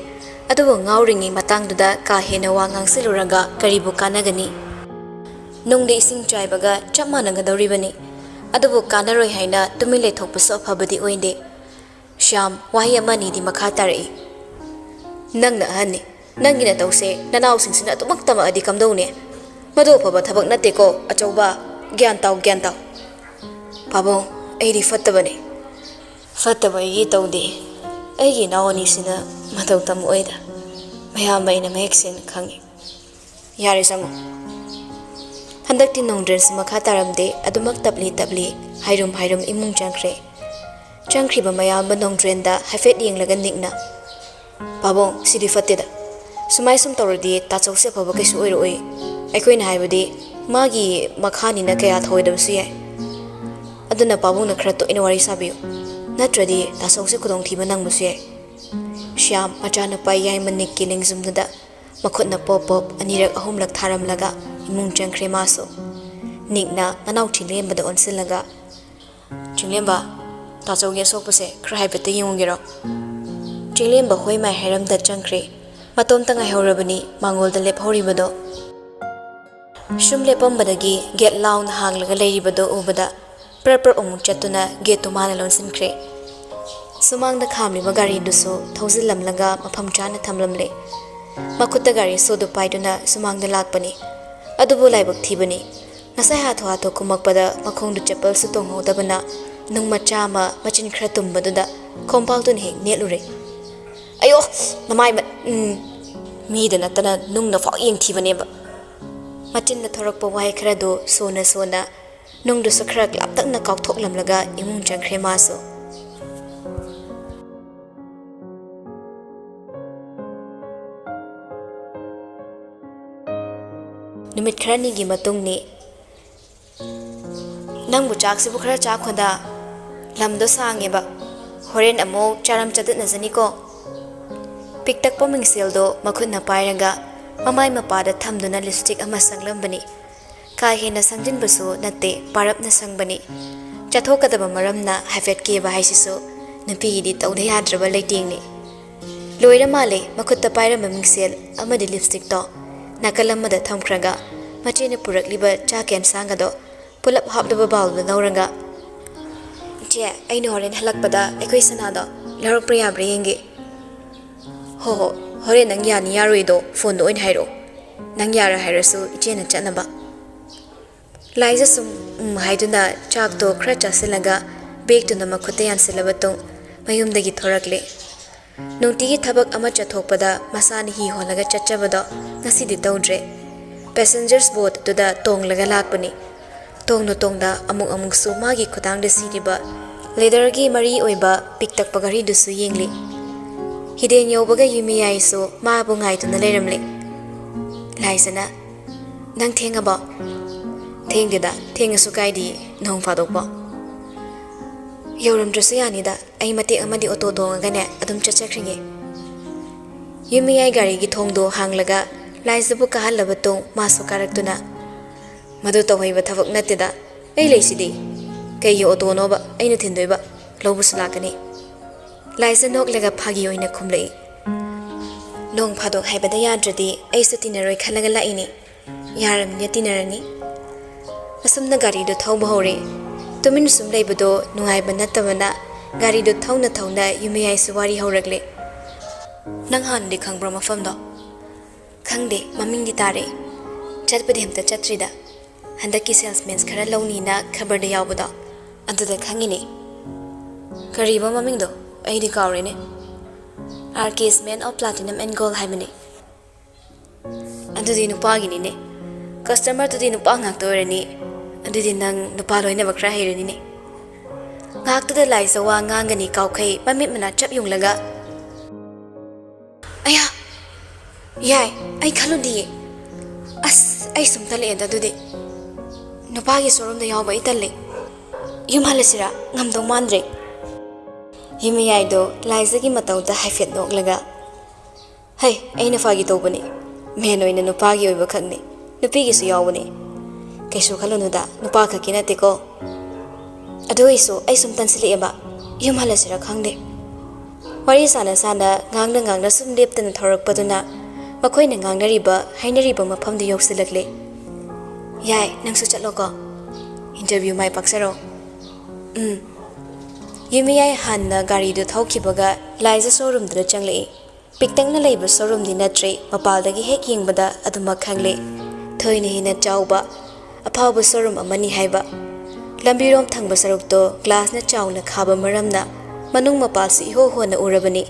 ꯑꯗꯨꯕꯨ ꯉꯥꯎꯔꯤꯉꯩ ꯃꯇꯥꯡꯗꯨꯗ ꯀꯥ ꯍꯦꯟꯅ ꯋꯥ ꯉꯥꯡꯁꯤꯜꯂꯨꯔꯒ ꯀꯔꯤꯕꯨ ꯀꯥꯟꯅꯒꯅꯤ? ꯅꯨꯡꯗ ꯏꯁꯤꯡ ꯆꯥꯏꯕꯒ ꯆꯞ ꯃꯥꯟꯅꯒꯗꯧꯔꯤꯕꯅꯤ꯫ ꯑꯗꯨꯕꯨ ꯀꯥꯟꯅꯔꯣꯏ ꯍꯥꯏꯅ ꯇꯨꯃꯤꯟ ꯂꯩꯊꯣꯛꯄꯁꯨ ꯑꯐꯕꯗꯤ ꯑꯣꯏꯗꯦ꯫ ꯁ꯭ꯌꯥꯝ ꯋꯥꯍꯩ ꯑꯃ ꯑꯅꯤꯗꯤ ꯃꯈꯥ ꯇꯥꯔꯛꯏ꯫ "ꯅꯪꯅ ꯑꯍꯟꯅꯤ꯫ ꯅꯪꯒꯤ ꯅꯇꯧꯁꯦ ꯅꯅꯥꯎꯁꯤꯡꯁꯤꯅ ꯑꯗꯨꯃꯛ ꯇꯝꯃꯛꯑꯗꯤ ꯀꯝꯗꯧꯅꯤ? ꯃꯗꯨ ꯑꯐꯕ ꯊꯕꯛ ꯅꯠꯇꯦꯀꯣ, ꯑꯆꯧꯕ꯫ ꯒ꯭ꯌꯥꯟ ꯇꯥꯎ, ꯒ꯭ꯌꯥꯟ ꯇꯥꯎ꯫" "ꯄꯥꯕꯨꯡ, ꯑꯩꯗꯤ ꯐꯠꯇꯕꯅꯦ꯫" "ꯐꯠꯇꯕ ꯑꯩꯒꯤ ꯇꯧꯗꯦ꯫ ꯑꯩꯒꯤ ꯏꯅꯥꯎ ꯑꯅꯤꯁꯤꯅ ꯃꯇꯧ ꯇꯝꯃꯛꯑꯣꯏꯗ꯫ ꯃꯌꯥꯝ ꯑꯩꯅ ꯃꯌꯦꯛ ꯁꯦꯡꯅ ꯈꯪꯉꯤ꯫ ꯌꯥꯔꯦ, ꯆꯪꯉꯣ꯫" ꯍꯟꯗꯛꯇꯤ ꯅꯣꯡꯗ꯭ꯔꯦꯟꯁꯨ ꯃꯈꯥ ꯇꯥꯔꯝꯗꯦ꯫ ꯑꯗꯨꯃꯛ ꯇꯞꯂꯤ ꯇꯞꯂꯤ ꯍꯥꯏꯔꯨꯝ ꯍꯥꯏꯔꯨꯝ ꯏꯃꯨꯡ ꯆꯪꯈ꯭ꯔꯦ꯫ ꯆꯪꯈ꯭ꯔꯤꯕ ꯃꯌꯥꯝꯕ ꯅꯣꯡꯗ꯭ꯔꯦꯟꯗ ꯍꯥꯏꯐꯦꯠ ꯌꯦꯡꯂꯒ ꯅꯤꯛꯅ, "ꯄꯥꯕꯨꯡ, ꯁꯤꯗꯤ ꯐꯠꯇꯦꯗ꯫ ꯁꯨꯃꯥꯏ ꯁꯨꯝ ꯇꯧꯔꯗꯤ ꯇꯥꯆꯧꯁꯦ ꯑꯐꯕ ꯀꯩꯁꯨ ꯑꯣꯏꯔꯛꯑꯣꯏ꯫ ꯑꯩꯈꯣꯏꯅ ꯍꯥꯏꯕꯗꯤ ꯃꯥꯒꯤ ꯃꯈꯥꯅꯤꯅ ꯀꯌꯥ ꯊꯧꯑꯣꯏꯗꯕꯁꯨ ꯌꯥꯏ꯫ ꯑꯗꯨꯅ ꯄꯥꯕꯨꯡꯅ ꯈꯔ ꯇꯣꯏꯅ ꯋꯥꯔꯤ ꯁꯥꯕꯤꯌꯨ꯫ ꯅꯠꯇ꯭ꯔꯗꯤ ꯇꯥꯆꯧꯁꯦ ꯈꯨꯗꯣꯡꯊꯤꯕ ꯅꯪꯕꯁꯨ ꯌꯥꯏ꯫" ꯁ꯭ꯌꯥꯝ ꯃꯆꯥꯅꯨꯄꯥ ꯌꯥꯏꯃ ꯅꯤꯛꯀꯤ ꯂꯦꯡꯖꯨꯝꯗꯨꯗ ꯃꯈꯨꯠꯅ ꯄꯣꯞ ꯄꯣꯞ ꯑꯅꯤꯔꯛ ꯑꯍꯨꯝꯂꯛ ꯊꯥꯔꯝꯂꯒ ꯏꯃꯨꯡ ꯆꯪꯈ꯭ꯔꯦ ꯃꯥꯁꯨ꯫ ꯅꯤꯛꯅ ꯃꯅꯥꯎ ꯆꯤꯡꯂꯦꯝꯕꯗ ꯑꯣꯟꯁꯤꯜꯂꯒ, "ꯆꯤꯡꯂꯦꯝꯕ, ꯇꯥꯆꯧꯒꯤ ꯑꯁꯣꯛꯄꯁꯦ ꯈꯔ ꯍꯥꯏꯐꯦꯠꯇ ꯌꯦꯡꯉꯨꯒꯦꯔꯣ?" ꯆꯤꯡꯂꯦꯝꯕ ꯍꯣꯏ ꯃꯥꯏ ꯍꯥꯏꯔꯝꯗ ꯆꯪꯈ꯭ꯔꯦ꯫ ꯃꯇꯣꯝꯇ ꯉꯥꯏꯍꯧꯔꯕꯅꯤ ꯃꯥꯡꯒꯣꯜꯗ ꯂꯦꯞꯍꯧꯔꯤꯕꯗꯣ꯫ ꯁꯨꯝ ꯂꯦꯞꯄꯝꯕꯗꯒꯤ ꯒꯦꯠ ꯂꯥꯎꯅ ꯍꯥꯡꯂꯒ ꯂꯩꯔꯤꯕꯗꯣ ꯎꯕꯗ ꯄ꯭ꯔꯞ ꯄ꯭ꯔꯞ ꯑꯃꯨꯛ ꯆꯠꯇꯨꯅ ꯒꯦꯠꯇꯨ ꯃꯥꯅ ꯂꯣꯟꯁꯤꯟꯈ꯭ꯔꯦ꯫ ꯁꯨꯃꯥꯡꯗ ꯈꯥꯝꯂꯤꯕ ꯒꯥꯔꯤꯗꯨꯁꯨ ꯊꯧꯖꯤꯜꯂꯝꯂꯒ ꯃꯐꯝ ꯆꯥꯅ ꯊꯝꯂꯝꯂꯦ꯫ ꯃꯈꯨꯠꯇ ꯒꯥꯔꯤ ꯁꯣꯗꯨ ꯄꯥꯏꯗꯨꯅ ꯁꯨꯃꯥꯡꯗ ꯂꯥꯛꯄꯅꯤ꯫ ꯑꯗꯨꯕꯨ ꯂꯥꯏꯕꯛ ꯊꯤꯕꯅꯤ, ꯉꯁꯥꯏ ꯍꯥꯊꯨ ꯍꯥꯊꯨ ꯀꯨꯝꯃꯛꯄꯗ ꯃꯈꯣꯡꯗꯨ ꯆꯄꯜꯁꯨ ꯇꯣꯡꯍꯧꯗꯕꯅ ꯅꯨꯡ ꯃꯆꯥ ꯑꯃ ꯃꯆꯤꯟ ꯈꯔ ꯇꯨꯝꯕꯗꯨꯗ ꯈꯣꯡꯄꯥꯛꯇꯨꯅ ꯍꯦꯛ ꯅꯦꯠꯂꯨꯔꯦ꯫ "ꯑꯌꯣ, ꯅꯃꯥꯏ ꯃ-, ꯎꯝ꯫" ꯃꯤꯗ ꯅꯠꯇꯅ ꯅꯨꯡꯅ ꯐꯥꯎ ꯌꯦꯡꯊꯤꯕꯅꯦꯕ꯫ ꯃꯆꯤꯟꯗ ꯊꯣꯔꯛꯄ ꯋꯥꯍꯩ ꯈꯔꯗꯨ ꯁꯣꯟꯅ ꯁꯣꯟꯅ ꯅꯨꯡꯗꯨꯁꯨ ꯈꯔ ꯂꯥꯞꯇꯛꯅ ꯀꯥꯎꯊꯣꯛꯂꯝꯂꯒ ꯏꯃꯨꯡ ꯆꯪꯈ꯭ꯔꯦ ꯃꯥꯁꯨ꯫ ꯅꯨꯃꯤꯠ ꯈꯔꯅꯤꯒꯤ ꯃꯇꯨꯡꯅꯤ꯫ "ꯅꯪꯕꯨ ꯆꯥꯛꯁꯤꯕꯨ ꯈꯔ ꯆꯥꯈꯣꯗ꯫ ꯂꯝꯗꯣ ꯁꯥꯡꯉꯦꯕ꯫ ꯍꯣꯔꯦꯟ ꯑꯃꯨꯛ ꯆꯥꯔꯝ ꯆꯗꯠꯅꯖꯅꯤꯀꯣ꯫" ꯄꯤꯛꯇꯛꯄ ꯃꯤꯡꯁꯦꯜꯗꯣ ꯃꯈꯨꯠꯅ ꯄꯥꯏꯔꯒ ꯃꯃꯥꯏ ꯃꯄꯥꯗ ꯊꯝꯗꯨꯅ ꯂꯤꯞꯁꯇꯤꯛ ꯑꯃ ꯁꯪꯂꯝꯕꯅꯤ꯫ ꯀꯥ ꯍꯦꯟꯅ ꯁꯪꯖꯤꯟꯕꯁꯨ ꯅꯠꯇꯦ, ꯄꯥꯔꯞꯅ ꯁꯪꯕꯅꯤ꯫ ꯆꯠꯊꯣꯛꯀꯗꯕ ꯃꯔꯝꯅ ꯍꯥꯏꯐꯦꯠ ꯀꯦꯕ ꯍꯥꯏꯁꯤꯁꯨ ꯅꯨꯄꯤꯒꯤꯗꯤ ꯇꯧꯗ ꯌꯥꯗ꯭ꯔꯕ ꯂꯩꯇꯦꯡꯅꯤ꯫ ꯂꯣꯏꯔ ꯃꯥꯜꯂꯦ ꯃꯈꯨꯠꯇ ꯄꯥꯏꯔꯝꯕ ꯃꯤꯡꯁꯦꯜ ꯑꯃꯗꯤ ꯂꯤꯞꯁꯇꯤꯛꯇꯣ ꯅꯥꯀꯜ ꯑꯃꯗ ꯊꯝꯈ꯭ꯔꯒ ꯃꯆꯦꯅ ꯄꯨꯔꯛꯂꯤꯕ ꯆꯥꯛ ꯑꯦꯟꯁꯥꯡ ꯑꯗꯣ ꯄꯨꯂꯞ ꯍꯥꯞꯂꯕ ꯕꯥꯎꯜꯗ ꯂꯧꯔꯒ, "ꯏꯆꯦ, ꯑꯩꯅ ꯍꯣꯔꯦꯟ ꯍꯜꯂꯛꯄꯗ ꯑꯩꯈꯣꯏ ꯁꯅꯥꯗꯣ ꯂꯧꯔꯛꯄ꯭ꯔꯥ ꯌꯥꯕ꯭ꯔꯥ ꯌꯦꯡꯒꯦ꯫" "ꯍꯣ ꯍꯣ, ꯍꯣꯔꯦꯟ ꯅꯪ ꯌꯥꯅꯤ ꯌꯥꯔꯣꯏꯗꯣ ꯐꯣꯟꯗ ꯑꯣꯏꯅ ꯍꯥꯏꯔꯛꯑꯣ꯫ ꯅꯪ ꯌꯥꯔꯣꯏ ꯍꯥꯏꯔꯁꯨ ꯏꯆꯦꯅ ꯆꯠꯅꯕ꯫" ꯂꯥꯏꯖ ꯁꯨꯝ "ꯎꯝ" ꯍꯥꯏꯗꯨꯅ ꯆꯥꯛꯇꯣ ꯈꯔ ꯆꯥꯁꯤꯜꯂꯒ ꯕꯦꯒꯇꯨꯅ ꯃꯈꯨꯠꯇ ꯌꯥꯟꯁꯤꯜꯂꯕ ꯇꯨꯡ ꯃꯌꯨꯝꯗꯒꯤ ꯊꯣꯔꯛꯂꯦ꯫ ꯅꯨꯡꯇꯤꯒꯤ ꯊꯕꯛ ꯑꯃ ꯆꯠꯊꯣꯛꯄꯗ ꯃꯁꯥꯅ ꯍꯤ ꯍꯣꯜꯂꯒ ꯆꯠꯆꯕꯗꯣ ꯉꯁꯤꯗꯤ ꯇꯧꯗ꯭ꯔꯦ꯫ ꯄꯦꯁꯦꯟꯖꯔꯁ ꯕꯣꯠ ꯑꯗꯨꯗ ꯇꯣꯡꯂꯒ ꯂꯥꯛꯄꯅꯤ꯫ ꯇꯣꯡꯅ ꯇꯣꯡꯗ ꯑꯃꯨꯛ ꯑꯃꯨꯛꯁꯨ ꯃꯥꯒꯤ ꯈꯨꯗꯥꯡꯗ ꯁꯤꯔꯤꯕ ꯂꯦꯗꯔꯒꯤ ꯃꯔꯤ ꯑꯣꯏꯕ ꯄꯤꯛꯇꯛꯄ ꯘꯔꯤꯗꯨꯁꯨ ꯌꯦꯡꯂꯤ꯫ ꯍꯤꯗꯦꯟ ꯌꯧꯕꯒ ꯌꯨꯃꯤꯌꯥꯏꯁꯨ ꯃꯥꯕꯨ ꯉꯥꯏꯗꯨꯅ ꯂꯩꯔꯝꯂꯦ꯫ ꯂꯥꯏꯖꯅ, "ꯅꯪ ꯊꯦꯡꯉꯕꯣ?" "ꯊꯦꯡꯗꯦꯗ, ꯊꯦꯡꯉꯁꯨ ꯀꯥꯏꯗꯦ, ꯅꯣꯡ ꯐꯥꯗꯣꯛꯄꯣ꯫" "ꯌꯧꯔꯝꯗ꯭ꯔꯁꯨ ꯌꯥꯅꯤꯗ, ꯑꯩ ꯃꯇꯦꯛ ꯑꯃꯗꯤ ꯑꯣꯇꯣ ꯇꯣꯡꯉꯒꯅꯦ ꯑꯗꯨꯝ ꯆꯠꯆꯈ꯭ꯔꯒꯦ꯫" ꯌꯨꯝꯃꯤꯌꯥꯏ ꯒꯥꯔꯤꯒꯤ ꯊꯣꯡꯗꯣ ꯍꯥꯡꯂꯒ ꯂꯥꯏꯖꯕꯨ ꯀꯥꯍꯜꯂꯕ ꯇꯨꯡ ꯃꯥꯁꯨ ꯀꯥꯔꯛꯇꯨꯅ, "ꯃꯗꯨ ꯇꯧꯍꯩꯕ ꯊꯕꯛ ꯅꯠꯇꯦꯗ, ꯑꯩ ꯂꯩꯁꯤꯗꯤ꯫ ꯀꯩꯒꯤ ꯑꯣꯇꯣꯅꯣꯕ? ꯑꯩꯅ ꯊꯤꯟꯗꯣꯏꯕ, ꯂꯧꯕꯁꯨ ꯂꯥꯛꯀꯅꯤ꯫" ꯂꯥꯏꯖ ꯅꯣꯛꯂꯒ ꯐꯥꯒꯤ ꯑꯣꯏꯅ ꯈꯨꯝꯂꯛꯏ꯫ "ꯅꯣꯡ ꯐꯥꯗꯣꯛ ꯍꯥꯏꯕꯗ ꯌꯥꯗ꯭ꯔꯗꯤ ꯑꯩꯁꯨ ꯇꯤꯟꯅꯔꯣꯏ ꯈꯜꯂꯒ ꯂꯥꯛꯏꯅꯤ꯫ ꯌꯥꯔꯕꯅꯤꯅ ꯇꯤꯟꯅꯔꯅꯤ꯫" ꯑꯁꯨꯝꯅ ꯒꯥꯔꯤꯗꯨ ꯊꯧꯕ ꯍꯧꯔꯦ꯫ ꯇꯨꯃꯤꯟ ꯁꯨꯝ ꯂꯩꯕꯗꯣ ꯅꯨꯡꯉꯥꯏꯕ ꯅꯠꯇꯕꯅ ꯒꯥꯔꯤꯗꯨ ꯊꯧꯅ ꯊꯧꯅ ꯌꯨꯝꯃꯌꯥꯏꯁꯨ ꯋꯥꯔꯤ ꯍꯧꯔꯛꯂꯦ꯫ "ꯅꯪ ꯍꯥꯟꯅꯗꯤ ꯈꯪꯕ꯭ꯔꯣ ꯃꯐꯝꯗꯣ?" "ꯈꯪꯗꯦ, ꯃꯃꯤꯡꯗꯤ ꯇꯥꯔꯦ꯫ ꯆꯠꯄꯗꯤ ꯑꯝꯇ ꯆꯠꯇ꯭ꯔꯤꯗ꯫ ꯍꯟꯗꯛꯀꯤ ꯁꯦꯜꯁꯃꯦꯟꯁ ꯈꯔ ꯂꯧꯅꯤꯅ ꯈꯕꯔꯗ ꯌꯥꯎꯕꯗꯣ, ꯑꯗꯨꯗ ꯈꯪꯉꯤꯅꯦ꯫" "ꯀꯔꯤꯕ ꯃꯃꯤꯡꯗꯣ? ꯑꯩꯗꯤ ꯀꯥꯎꯔꯦꯅꯦ꯫" "Are case men of platinum and gold ꯍꯥꯏꯕꯅꯦ꯫" "ꯑꯗꯨꯗꯤ ꯅꯨꯄꯥꯒꯤꯅꯤꯅꯦ꯫ ꯀꯁꯇꯃꯔꯗꯨꯗꯤ ꯅꯨꯄꯥ ꯉꯥꯛꯇ ꯑꯣꯏꯔꯅꯤ꯫ ꯑꯗꯨꯗꯤ ꯅꯪ ꯅꯨꯄꯥ ꯂꯣꯏꯅꯕ ꯈꯔ ꯍꯩꯔꯅꯤꯅꯦ꯫" ꯉꯥꯏꯍꯥꯛꯇꯨꯗ ꯂꯥꯏꯖ ꯋꯥ ꯉꯥꯡꯒꯅꯤ ꯀꯥꯎꯈꯩ ꯃꯃꯤꯠ ꯃꯅꯥ ꯆꯞ ꯌꯨꯡꯂꯒ, "ꯑꯌꯥ! ꯌꯥꯏ, ꯑꯩ ꯈꯜꯂꯨꯗꯤꯌꯦ꯫ ꯑꯁ, ꯑꯩ ꯁꯨꯝ ꯇꯜꯂꯛꯑꯦꯗ ꯑꯗꯨꯗꯤ꯫ ꯅꯨꯄꯥꯒꯤ ꯁꯣꯔꯨꯝꯗ ꯌꯥꯎꯕ ꯑꯩ ꯇꯜꯂꯦ꯫ ꯌꯨꯝ ꯍꯜꯂꯁꯤꯔꯥ? ꯉꯝꯗꯧ ꯃꯥꯟꯗ꯭ꯔꯦ꯫ ꯌꯨꯝꯃꯤꯌꯥꯏꯗꯣ ꯂꯥꯏꯖꯒꯤ ꯃꯇꯧꯗ ꯍꯥꯏꯐꯦꯠ ꯅꯣꯛꯂꯒ, "ꯍꯩ, ꯑꯩꯅ ꯐꯥꯒꯤ ꯇꯧꯕꯅꯤ꯫ ꯃꯦꯟ ꯑꯣꯏꯅ ꯅꯨꯄꯥꯒꯤ ꯑꯣꯏꯕ ꯈꯛꯅꯤ꯫ ꯅꯨꯄꯤꯒꯤꯁꯨ ꯌꯥꯎꯕꯅꯤ꯫ ꯀꯩꯁꯨ ꯈꯜꯂꯨꯅꯨꯗ, ꯅꯨꯄꯥ ꯈꯛꯀꯤ ꯅꯠꯇꯦꯀꯣ꯫ ꯑꯗꯨ ꯑꯣꯏꯁꯨ ꯑꯩ ꯁꯨꯝ ꯇꯟꯁꯤꯜꯂꯛꯑꯦꯕ꯫ ꯌꯨꯝ ꯍꯜꯂꯁꯤꯔꯥ ꯈꯪꯗꯦ꯫" ꯋꯥꯔꯤ ꯁꯥꯅ ꯁꯥꯅ, ꯉꯥꯡꯅ ꯉꯥꯡꯅ ꯁꯨꯝ ꯂꯦꯞꯇꯅ ꯊꯧꯔꯛꯄꯗꯨꯅ ꯃꯈꯣꯏꯅ ꯉꯥꯡꯅꯔꯤꯕ, ꯍꯥꯏꯅꯔꯤꯕ ꯃꯐꯝꯗꯨ ꯌꯧꯁꯤꯜꯂꯛꯂꯦ꯫ "ꯌꯥꯏ, ꯅꯪꯁꯨ ꯆꯠꯂꯣꯀꯣ꯫ ꯏꯟꯇꯔꯚ꯭ꯌꯨ ꯃꯥꯏ ꯄꯥꯛꯆꯔꯣ꯫" "ꯎꯝ꯫" ꯌꯨꯝꯃꯤꯌꯥꯏ ꯍꯥꯟꯅ ꯒꯥꯔꯤꯗꯨ ꯊꯧꯈꯤꯕꯒ ꯂꯥꯏꯖ ꯁꯣꯔꯨꯝꯗꯨꯗ ꯆꯪꯂꯛꯏ꯫ ꯄꯤꯛꯇꯛꯅ ꯂꯩꯕ ꯁꯣꯔꯨꯝꯗꯤ ꯅꯠꯇ꯭ꯔꯦ, ꯃꯄꯥꯜꯗꯒꯤ ꯍꯦꯛ ꯌꯦꯡꯕꯗ ꯑꯗꯨꯃꯛ ꯈꯪꯂꯦ꯫ ꯊꯣꯏꯅ ꯍꯦꯟꯅ ꯆꯥꯎꯕ, ꯑꯐꯥꯎꯕ ꯁꯣꯔꯨꯝ ꯑꯃꯅꯤ ꯍꯥꯏꯕ꯫ ꯂꯝꯕꯤꯔꯣꯝ ꯊꯪꯕ ꯁꯔꯨꯛꯇꯣ ꯒ꯭ꯂꯥꯁꯅ ꯆꯥꯎꯅ ꯈꯥꯕ ꯃꯔꯝꯅ ꯃꯅꯨꯡ ꯃꯄꯥꯜꯁꯨ ꯏꯍꯣ ꯍꯣꯟꯅ ꯎꯔꯕꯅꯤ꯫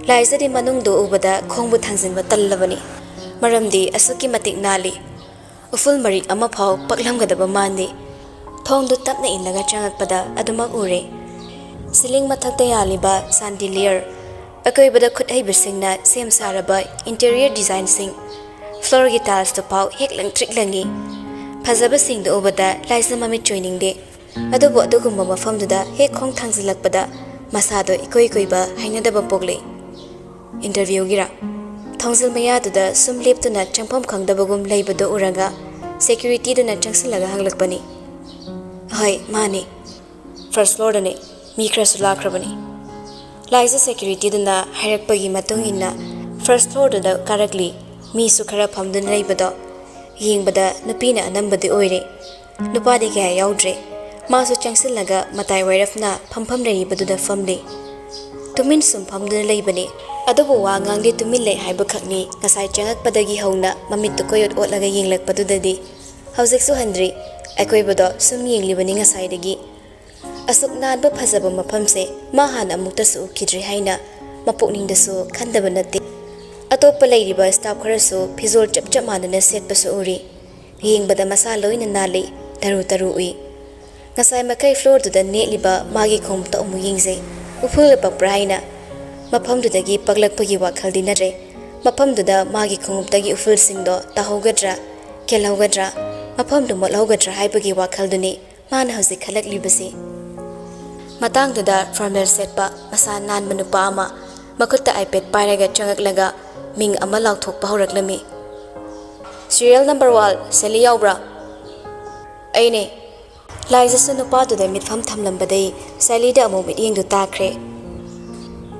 ꯂꯥꯏꯖꯗꯤ ꯃꯅꯨꯡꯗꯣ ꯎꯕꯗ ꯈꯣꯡꯕꯨ ꯊꯥꯡꯖꯤꯟꯕ ꯇꯜꯂꯕꯅꯤ, ꯃꯔꯝꯗꯤ ꯑꯁꯨꯛꯀꯤ ꯃꯇꯤꯛ ꯅꯥꯜꯂꯤ꯫ ꯎꯐꯨꯜ ꯃꯔꯤꯛ ꯑꯃꯐꯥꯎ ꯄꯛꯂꯝꯒꯗꯕ ꯃꯥꯟꯗꯦ꯫ ꯊꯣꯡꯗꯨ ꯇꯞꯅ ꯏꯜꯂꯒ ꯆꯪꯉꯛꯄꯗ ꯑꯗꯨꯃꯛ ꯎꯔꯦ꯫ ꯁꯤꯂꯤꯡ ꯃꯊꯛꯇ ꯌꯥꯜꯂꯤꯕ ꯁꯥꯟꯗꯤꯂꯤꯌꯔ, ꯑꯀꯣꯏꯕꯗ ꯈꯨꯠ ꯍꯩꯕꯁꯤꯡꯅ ꯁꯦꯝ ꯁꯥꯔꯕ ꯏꯟꯇꯤꯔꯤꯌꯔ ꯗꯤꯖꯥꯏꯟꯁꯤꯡ, ꯐ꯭ꯂꯣꯔꯒꯤ ꯇꯥꯏꯜꯁꯇꯨ ꯐꯥꯎ ꯍꯦꯛ ꯂꯪꯇ꯭ꯔꯤꯛ ꯂꯪꯉꯤ꯫ ꯐꯖꯕꯁꯤꯡꯗꯨ ꯎꯕꯗ ꯂꯥꯏꯖ ꯃꯃꯤꯠ ꯆꯣꯏꯅꯤꯡꯗꯦ꯫ ꯑꯗꯨꯕꯨ ꯑꯗꯨꯒꯨꯝꯕ ꯃꯐꯝꯗꯨꯗ ꯍꯦꯛ ꯈꯣꯡ ꯊꯥꯡꯖꯤꯜꯂꯛꯄꯗ ꯃꯁꯥꯗꯣ ꯏꯀꯣꯏ ꯀꯣꯏꯕ ꯍꯩꯅꯗꯕ ꯄꯣꯛꯂꯛꯏ꯫ "ꯏꯟꯇꯔꯚ꯭ꯌꯨꯒꯤꯔꯥ?" ꯊꯣꯡꯖꯤꯜ ꯃꯌꯥꯗꯨꯗ ꯁꯨꯝ ꯂꯦꯞꯇꯨꯅ ꯆꯪꯐꯝ ꯈꯪꯗꯕꯒꯨꯝ ꯂꯩꯕꯗꯨ ꯎꯔꯒ ꯁꯦꯀ꯭ꯌꯨꯔꯤꯇꯤꯗꯨꯅ ꯆꯪꯁꯤꯜꯂꯒ ꯍꯪꯂꯛꯄꯅꯤ꯫ "ꯍꯣꯏ, ꯃꯥꯅꯤ꯫ ꯐꯥꯔꯁ ꯐ꯭ꯂꯣꯔꯗꯅꯤ꯫ ꯃꯤ ꯈꯔꯁꯨ ꯂꯥꯛꯈ꯭ꯔꯕꯅꯤ꯫" ꯂꯥꯏꯖ ꯁꯦꯀ꯭ꯌꯨꯔꯤꯇꯤꯗꯨꯅ ꯍꯥꯏꯔꯛꯄꯒꯤ ꯃꯇꯨꯡ ꯏꯟꯅ ꯐꯥꯔꯁ ꯐ꯭ꯂꯣꯔꯗꯨꯗ ꯀꯥꯔꯛꯂꯤ꯫ ꯃꯤꯁꯨ ꯈꯔ ꯐꯝꯗꯨꯅ ꯂꯩꯕꯗꯣ ꯌꯦꯡꯕꯗ ꯅꯨꯄꯤꯅ ꯑꯅꯝꯕꯗꯤ ꯑꯣꯏꯔꯦ꯫ ꯅꯨꯄꯥꯗꯤ ꯀꯌꯥ ꯌꯥꯎꯗ꯭ꯔꯦ꯫ ꯃꯥꯁꯨ ꯆꯪꯁꯤꯜꯂꯒ ꯃꯇꯥꯏ ꯋꯥꯏꯔꯞꯅ ꯐꯝꯐꯝ ꯂꯩꯔꯤꯕꯗꯨꯗ ꯐꯝꯂꯤ꯫ ꯇꯨꯃꯤꯟ ꯁꯨꯝ ꯐꯝꯗꯨꯅ ꯂꯩꯕꯅꯤ꯫ ꯑꯗꯨꯕꯨ ꯋꯥ ꯉꯥꯡꯗꯦ, ꯇꯨꯃꯤꯟ ꯂꯩ ꯍꯥꯏꯕꯈꯛꯅꯤ ꯉꯁꯥꯏ ꯆꯪꯉꯛꯄꯗꯒꯤ ꯍꯧꯅ ꯃꯃꯤꯠꯇꯨ ꯀꯣꯏꯑꯣꯠ ꯑꯣꯠꯂꯒ ꯌꯦꯡꯂꯛꯄꯗꯨꯗꯗꯤ꯫ ꯍꯧꯖꯤꯛꯁꯨ ꯍꯟꯗ꯭ꯔꯤ꯫ ꯑꯀꯣꯏꯕꯗꯣ ꯁꯨꯝ ꯌꯦꯡꯂꯤꯕꯅꯤ ꯉꯁꯥꯏꯗꯒꯤ꯫ ꯑꯁꯨꯛ ꯅꯥꯟꯕ ꯐꯖꯕ ꯃꯐꯝꯁꯦ ꯃꯥ ꯍꯥꯟꯅ ꯑꯃꯨꯛꯇꯁꯨ ꯎꯈꯤꯗ꯭ꯔꯤ ꯍꯥꯏꯅ ꯃꯄꯨꯛꯅꯤꯡꯗꯁꯨ ꯈꯟꯗꯕ ꯅꯠꯇꯦ꯫ ꯑꯇꯣꯞꯄ ꯂꯩꯔꯤꯕ ꯁ꯭ꯇꯥꯐ ꯈꯔꯁꯨ ꯐꯤꯖꯣꯜ ꯆꯞ ꯆꯞ ꯃꯥꯟꯅꯅ ꯁꯦꯠꯄꯁꯨ ꯎꯔꯤ꯫ ꯌꯦꯡꯕꯗ ꯃꯁꯥ ꯂꯣꯏꯅ ꯅꯥꯜꯂꯤ, ꯇꯔꯨ ꯇꯔꯨ ꯎꯏ꯫ ꯉꯁꯥꯏ ꯃꯈꯩ ꯐ꯭ꯂꯣꯔꯗꯨꯗ ꯅꯦꯠꯂꯤꯕ ꯃꯥꯒꯤ ꯈꯣꯡꯎꯞꯇ ꯑꯃꯨꯛ ꯌꯦꯡꯖꯩ꯫ ꯎꯐꯨꯜꯗ ꯄꯛꯄ꯭ꯔꯥ ꯍꯥꯏꯅ꯫ ꯃꯐꯝꯗꯨꯗꯒꯤ ꯄꯛꯂꯛꯄꯒꯤ ꯋꯥꯈꯜꯗꯤ ꯅꯠꯇ꯭ꯔꯦ꯫ ꯃꯐꯝꯗꯨꯗ ꯃꯥꯒꯤ ꯈꯣꯡꯎꯞꯇꯒꯤ ꯎꯐꯨꯜꯁꯤꯡꯗꯣ ꯇꯥꯍꯧꯒꯗ꯭ꯔꯥ? ꯀꯦꯜꯍꯧꯒꯗ꯭ꯔꯥ, ꯃꯐꯝꯗꯨ ꯃꯣꯠꯍꯧꯒꯗ꯭ꯔꯥ ꯍꯥꯏꯕꯒꯤ ꯋꯥꯈꯜꯗꯨꯅꯤ ꯃꯥꯅ ꯍꯧꯖꯤꯛ ꯈꯜꯂꯛꯂꯤꯕꯁꯤ꯫ ꯃꯇꯥꯡꯗꯨꯗ ꯐꯣꯔꯃꯦꯜ ꯁꯦꯠꯄ, ꯃꯁꯥ ꯅꯥꯟꯕ ꯅꯨꯄꯥ ꯑꯃ ꯃꯈꯨꯠꯇ ꯑꯥꯏꯄꯦꯗ ꯄꯥꯏꯔꯒ ꯆꯪꯉꯛꯂꯒ ꯃꯤꯡ ꯑꯃ ꯂꯥꯎꯊꯣꯛꯄ ꯍꯧꯔꯛꯂꯝꯃꯤ꯫ "ꯁꯤꯔꯤꯌꯦꯜ ꯅꯝꯕꯔ ꯋꯥꯟ, ꯁꯦꯂꯤ ꯌꯥꯎꯕ꯭ꯔꯥ?" "ꯑꯩꯅꯦ꯫" ꯂꯥꯏꯖꯁꯨ ꯅꯨꯄꯥꯗꯨꯗ ꯃꯤꯠꯐꯝ ꯊꯝꯂꯝꯕꯗꯩ ꯁꯦꯂꯤꯗ ꯑꯃꯨꯛ ꯃꯤꯠꯌꯦꯡꯗꯨ ꯇꯥꯈ꯭ꯔꯦ꯫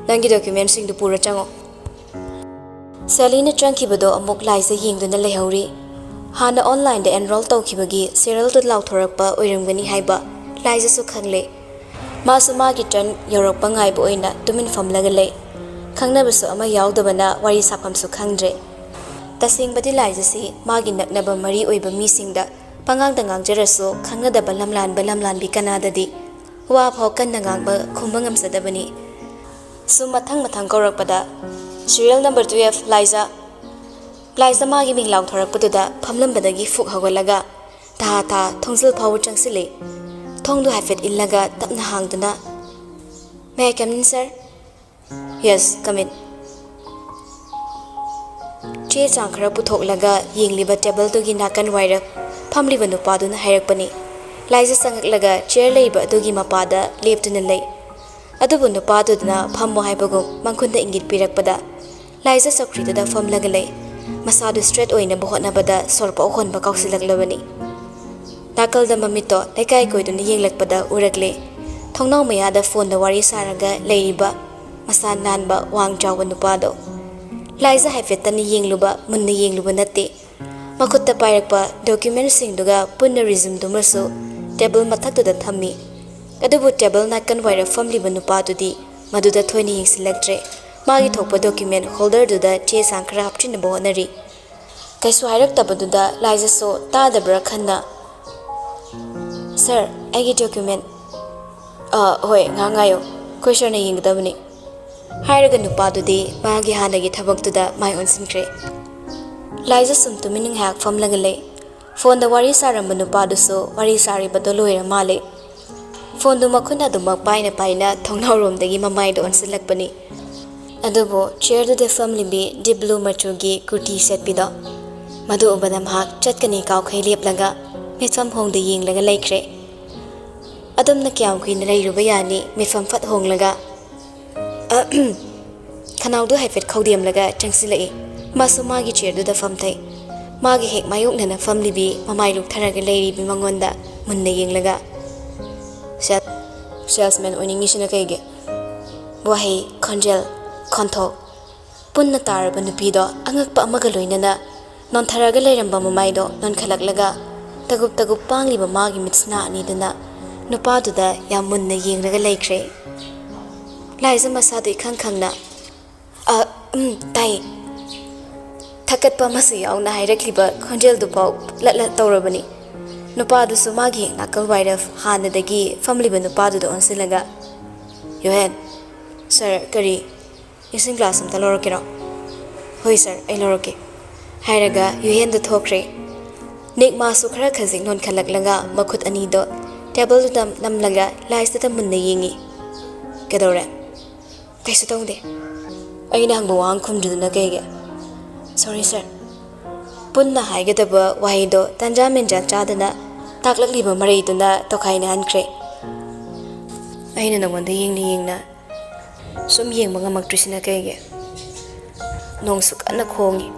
"ꯅꯪꯒꯤ ꯗꯣꯀ꯭ꯌꯨꯃꯦꯟꯁꯤꯡꯗꯨ ꯄꯨꯔ ꯆꯪꯉꯣ꯫" ꯁꯦꯂꯤꯅ ꯆꯪꯈꯤꯕꯗꯣ ꯑꯃꯨꯛ ꯂꯥꯏꯖ ꯌꯦꯡꯗꯨꯅ ꯂꯩꯍꯧꯔꯤ꯫ ꯍꯥꯟꯅ ꯑꯣꯟꯂꯥꯏꯟꯗ ꯑꯦꯟꯔꯣꯜ ꯇꯧꯈꯤꯕꯒꯤ ꯁꯤꯔꯤꯌꯦꯜꯗꯨ ꯂꯥꯎꯊꯣꯔꯛꯄ ꯑꯣꯏꯔꯝꯒꯅꯤ ꯍꯥꯏꯕ ꯂꯥꯏꯖꯁꯨ ꯈꯪꯂꯦ꯫ ꯃꯥꯁꯨ ꯃꯥꯒꯤ ꯇꯔꯟ ꯌꯧꯔꯛꯄ ꯉꯥꯏꯕ ꯑꯣꯏꯅ ꯇꯨꯃꯤꯟ ꯐꯝꯂꯒ ꯂꯩ꯫ ꯈꯪꯅꯕꯁꯨ ꯑꯃ ꯌꯥꯎꯗꯕꯅ ꯋꯥꯔꯤ ꯁꯥꯐꯝꯁꯨ ꯈꯪꯗ꯭ꯔꯦ꯫ ꯇꯁꯦꯡꯕꯗꯤ ꯂꯥꯏꯖꯁꯤ ꯃꯥꯒꯤ ꯅꯛꯅꯕ ꯃꯔꯤ ꯑꯣꯏꯕ ꯃꯤꯁꯤꯡꯗ ꯄꯉꯥꯡꯗ ꯉꯥꯡꯖꯔꯁꯨ, ꯈꯪꯅꯗꯕ ꯂꯝꯂꯥꯟꯕ ꯂꯝꯂꯥꯟꯕꯤ ꯀꯅꯥꯗꯗꯤ ꯋꯥ ꯐꯥꯎ ꯀꯟꯅ ꯉꯥꯡꯕ ꯈꯨꯝꯕ ꯉꯝꯖꯗꯕꯅꯤ꯫ ꯁꯨꯝ ꯃꯊꯪ ꯃꯊꯪ ꯀꯧꯔꯛꯄꯗ, "ꯁꯤꯔꯤꯌꯦꯜ ꯅꯝꯕꯔ ꯇꯨꯌꯦꯜꯐ, ꯂꯥꯏꯖꯥ꯫" ꯂꯥꯏꯖꯥ ꯃꯥꯒꯤ ꯃꯤꯡ ꯂꯥꯎꯊꯣꯔꯛꯄꯗꯨꯗ ꯐꯝꯂꯝꯕꯗꯒꯤ ꯐꯨꯛ ꯍꯧꯒꯠꯂꯒ ꯊꯥ ꯊꯥ ꯊꯣꯡꯖꯤꯜ ꯐꯥꯎꯕ ꯆꯪꯁꯤꯜꯂꯤ꯫ ꯊꯣꯡꯗꯨ ꯍꯥꯏꯐꯦꯠ ꯏꯜꯂꯒ ꯇꯞꯅ ꯍꯥꯡꯗꯨꯅ, "May I come in, sir?" "Yes, come in." ꯆꯦ ꯆꯥꯡ ꯈꯔ ꯄꯨꯊꯣꯛꯂꯒ ꯌꯦꯡꯂꯤꯕ ꯇꯦꯕꯜꯗꯨꯒꯤ ꯅꯥꯀꯟ ꯋꯥꯏꯔꯞ ꯐꯝꯂꯤꯕ ꯅꯨꯄꯥꯗꯨꯅ ꯍꯥꯏꯔꯛꯄꯅꯤ꯫ ꯂꯥꯏꯖꯥ ꯆꯪꯉꯛꯂꯒ ꯆꯤꯌꯔ ꯂꯩꯕ ꯑꯗꯨꯒꯤ ꯃꯄꯥꯗ ꯂꯦꯞꯇꯨꯅ ꯂꯩ꯫ ꯑꯗꯨꯕꯨ ꯅꯨꯄꯥꯗꯨꯅ ꯐꯝꯃꯣ ꯍꯥꯏꯕꯒꯨꯝ ꯃꯈꯨꯠꯅ ꯏꯪꯒꯤꯠ ꯄꯤꯔꯛꯄꯗ ꯂꯥꯏꯖꯥ ꯆꯧꯀ꯭ꯔꯤꯗꯨꯗ ꯐꯝꯂꯒ ꯂꯩ꯫ ꯃꯁꯥꯗꯨ ꯁ꯭ꯇ꯭ꯔꯦꯠ ꯑꯣꯏꯅꯕ ꯍꯣꯠꯅꯕꯗ ꯁꯣꯔ ꯄꯪꯍꯣꯟꯕ ꯀꯥꯎꯁꯤꯜꯂꯛꯂꯕꯅꯤ꯫ ꯅꯥꯀꯜꯗ ꯃꯃꯤꯠꯇꯣ ꯂꯩꯀꯥꯏ ꯀꯣꯏꯗꯨꯅ ꯌꯦꯡꯂꯛꯄꯗ ꯎꯔꯛꯂꯦ꯫ ꯊꯣꯡꯅꯥꯎ ꯃꯌꯥꯗ ꯐꯣꯟꯗ ꯋꯥꯔꯤ ꯁꯥꯔꯒ ꯂꯩꯔꯤꯕ ꯃꯁꯥ ꯅꯥꯟꯕ, ꯋꯥꯡ ꯆꯥꯎꯕ ꯅꯨꯄꯥꯗꯣ꯫ ꯂꯥꯏꯖꯥ ꯍꯥꯏꯐꯦꯠꯇꯅ ꯌꯦꯡꯂꯨꯕ, ꯃꯨꯟꯅ ꯌꯦꯡꯂꯨꯕ ꯅꯠꯇꯦ꯫ ꯃꯈꯨꯠꯇ ꯄꯥꯏꯔꯛꯄ ꯗꯣꯀ꯭ꯌꯨꯃꯦꯟꯁꯤꯡꯗꯨꯒ ꯄꯨꯟꯅ ꯔꯤꯖ꯭ꯌꯨꯝꯗꯨꯃꯁꯨ ꯇꯦꯕꯜ ꯃꯊꯛꯇꯨꯗ ꯊꯝꯃꯤ꯫ ꯑꯗꯨꯕꯨ ꯇꯦꯕꯜ ꯅꯥꯀꯟ ꯋꯥꯏꯔ ꯐꯝꯂꯤꯕ ꯅꯨꯄꯥꯗꯨꯗꯤ ꯃꯗꯨꯗ ꯊꯣꯏꯅ ꯌꯦꯡꯁꯤꯜꯂꯛꯇ꯭ꯔꯦ꯫ ꯃꯥꯒꯤ ꯊꯣꯛꯄ ꯗꯣꯀ꯭ꯌꯨꯃꯦꯟ ꯍꯣꯜꯗꯔꯗꯨꯗ ꯆꯦ ꯆꯥꯡ ꯈꯔ ꯍꯥꯞꯆꯤꯟꯅꯕ ꯍꯣꯠꯅꯔꯤ꯫ ꯀꯩꯁꯨ ꯍꯥꯏꯔꯛꯇꯕꯗꯨꯗ ꯂꯥꯏꯖꯥꯁꯨ ꯇꯥꯗꯕ꯭ꯔꯥ ꯈꯟꯅ, "ꯁꯥꯔ, ꯑꯩꯒꯤ ꯗꯣꯀ꯭ꯌꯨꯃꯦꯟ꯫" "ꯑ, ꯍꯣꯏ, ꯉꯥꯏꯍꯥꯛ ꯉꯥꯏꯌꯣ, ꯑꯩꯈꯣꯏ ꯁꯥꯔꯅ ꯌꯦꯡꯒꯗꯕꯅꯤ," ꯍꯥꯏꯔꯒ ꯅꯨꯄꯥꯗꯨꯗꯤ ꯃꯥꯒꯤ ꯍꯥꯟꯅꯒꯤ ꯊꯕꯛꯇꯨꯗ ꯃꯥꯏ ꯑꯣꯟꯁꯤꯟꯈ꯭ꯔꯦ꯫ ꯂꯥꯏꯖꯥ ꯁꯨꯝ ꯇꯨꯃꯤꯟꯅ ꯉꯥꯏꯍꯥꯛ ꯐꯝꯂꯒ ꯂꯩ꯫ ꯐꯣꯟꯗ ꯋꯥꯔꯤ ꯁꯥꯔꯝꯕ ꯅꯨꯄꯥꯗꯨꯁꯨ ꯋꯥꯔꯤ ꯁꯥꯔꯤꯕꯗꯣ ꯂꯣꯏꯔ ꯃꯥꯜꯂꯦ꯫ ꯐꯣꯟꯗꯨ ꯃꯈꯨꯠꯅ ꯑꯗꯨꯃꯛ ꯄꯥꯏꯅ ꯄꯥꯏꯅ ꯊꯣꯡꯅꯥꯎꯔꯣꯝꯗꯒꯤ ꯃꯃꯥꯏꯗ ꯑꯣꯟꯁꯤꯜꯂꯛꯄꯅꯤ꯫ ꯑꯗꯨꯕꯨ ꯆꯤꯌꯔꯗꯨꯗ ꯐꯝꯂꯤꯕꯤ ꯗꯤꯞ ꯕ꯭ꯂꯨ ꯃꯆꯨꯒꯤ ꯀꯨꯔꯇꯤ ꯁꯦꯠꯄꯤꯗꯣ, ꯃꯗꯨ ꯎꯕꯗ ꯃꯍꯥꯛ ꯆꯠꯀꯅꯤ ꯀꯥꯎꯈꯩ ꯂꯦꯞꯂꯒ ꯃꯤꯠꯐꯝ ꯍꯣꯡꯗ ꯌꯦꯡꯂꯒ ꯂꯩꯈ꯭ꯔꯦ꯫ ꯑꯗꯨꯝꯅ ꯀꯌꯥꯝ ꯀꯨꯏꯅ ꯂꯩꯔꯨꯕ ꯌꯥꯅꯤ? ꯃꯤꯠꯐꯝ ꯐꯠ ꯍꯣꯡꯂꯒ, ꯑꯍꯝ, ꯈꯅꯥꯎꯗꯨ ꯍꯥꯏꯐꯦꯠ ꯈꯧꯗꯦꯝꯂꯒ ꯆꯪꯁꯤꯜꯂꯛꯏ꯫ ꯃꯥꯁꯨ ꯃꯥꯒꯤ ꯆꯤꯌꯔꯗꯨꯗ ꯐꯝꯊꯩ꯫ ꯃꯥꯒꯤ ꯍꯦꯛ ꯃꯥꯌꯣꯛꯅꯅ ꯐꯝꯂꯤꯕꯤ, ꯃꯃꯥꯏ ꯂꯨꯛꯊꯔꯒ ꯂꯩꯔꯤꯕꯤ ꯃꯉꯣꯟꯗ ꯃꯨꯟꯅ ꯌꯦꯡꯂꯒ, "ꯁꯦꯜ-, ꯁꯦꯜꯁꯃꯦꯟ ꯑꯣꯏꯅꯤꯡꯉꯤꯁꯤꯅ ꯀꯩꯒꯤ?" ꯋꯥꯍꯩ, ꯈꯣꯟꯖꯦꯜ, ꯈꯣꯟꯊꯣꯛ ꯄꯨꯟꯅ ꯇꯥꯔꯕ ꯅꯨꯄꯤꯗꯣ ꯑꯉꯛꯄ ꯑꯃꯒ ꯂꯣꯏꯅꯅ ꯅꯣꯟꯊꯔꯒ ꯂꯩꯔꯝꯕ ꯃꯃꯥꯏꯗꯣ ꯅꯣꯟꯈꯠꯂꯛꯂꯒ ꯇꯒꯨꯞ ꯇꯒꯨꯞ ꯄꯥꯡꯂꯤꯕ ꯃꯥꯒꯤ ꯃꯤꯠꯁꯤꯅ ꯑꯅꯤꯗꯨꯅ ꯅꯨꯄꯥꯗꯨꯗ ꯌꯥꯝ ꯃꯨꯟꯅ ꯌꯦꯡꯂꯒ ꯂꯩꯈ꯭ꯔꯦ꯫ ꯂꯥꯏꯖ ꯃꯁꯥꯗꯣ ꯏꯈꯪ ꯈꯪꯅ, "ꯑ, ꯎꯝ, ꯇꯥꯏꯌꯦ," ꯊꯛꯀꯠꯄ ꯑꯃꯁꯨ ꯌꯥꯎꯅ ꯍꯥꯏꯔꯛꯂꯤꯕ ꯈꯣꯟꯖꯦꯜꯗꯨꯐꯥꯎ ꯂꯠ ꯂꯠ ꯇꯧꯔꯕꯅꯤ꯫ ꯅꯨꯄꯥꯗꯨꯁꯨ ꯃꯥꯒꯤ ꯍꯦꯛ ꯅꯥꯀꯜ ꯋꯥꯏꯗ ꯍꯥꯟꯅꯗꯒꯤ ꯐꯝꯂꯤꯕ ꯅꯨꯄꯥꯗꯨꯗ ꯑꯣꯟꯁꯤꯜꯂꯒ, "ꯌꯣꯍꯦꯟ, ꯁꯥꯔ, ꯀꯔꯤ, ꯏꯁꯤꯡ ꯒ꯭ꯂꯥꯁ ꯑꯝꯇ ꯂꯧꯔꯛꯀꯦꯔꯣ?" "ꯍꯣꯏ ꯁꯥꯔ, ꯑꯩ ꯂꯧꯔꯛꯀꯦ," ꯍꯥꯏꯔꯒ ꯌꯨꯍꯦꯟꯗꯣ ꯊꯣꯛꯈ꯭ꯔꯦ꯫ ꯅꯤꯛ ꯃꯥꯁꯨ ꯈꯔ ꯈꯖꯤꯛ ꯅꯣꯟꯈꯠꯂꯛꯂꯒ ꯃꯈꯨꯠ ꯑꯅꯤꯗꯣ ꯇꯦꯕꯜꯗꯨꯗ ꯅꯝꯂꯒ ꯂꯥꯏꯁꯇꯨꯗ ꯃꯨꯟꯅ ꯌꯦꯡꯉꯤ꯫ "ꯀꯩꯗꯧꯔꯦ?" "ꯀꯩꯁꯨ ꯇꯧꯗꯦ꯫ ꯑꯩꯅ ꯍꯪꯕ ꯋꯥꯍꯪ ꯈꯨꯝꯗ꯭ꯔꯤꯗꯨꯅ ꯀꯩꯒꯤ?" "ꯁꯣꯔꯤ ꯁꯥꯔ꯫" ꯄꯨꯟꯅ ꯍꯥꯏꯒꯗꯕ ꯋꯥꯍꯩꯗꯣ ꯇꯟꯖꯥ ꯃꯦꯟꯖꯥ ꯆꯥꯗꯅ ꯇꯥꯛꯂꯛꯂꯤꯕ ꯃꯔꯩꯗꯨꯅ ꯇꯣꯈꯥꯏꯅꯍꯟꯈ꯭ꯔꯦ꯫ "ꯑꯩꯅ ꯅꯉꯣꯟꯗ ꯌꯦꯡꯅ ꯌꯦꯡꯅ ꯁꯨꯝ ꯌꯦꯡꯕ ꯉꯝꯃꯛꯇ꯭ꯔꯤꯁꯤꯅ ꯀꯩꯒꯤ?" ꯅꯣꯡꯁꯨ ꯀꯟꯅ ꯈꯣꯡꯉꯤ꯫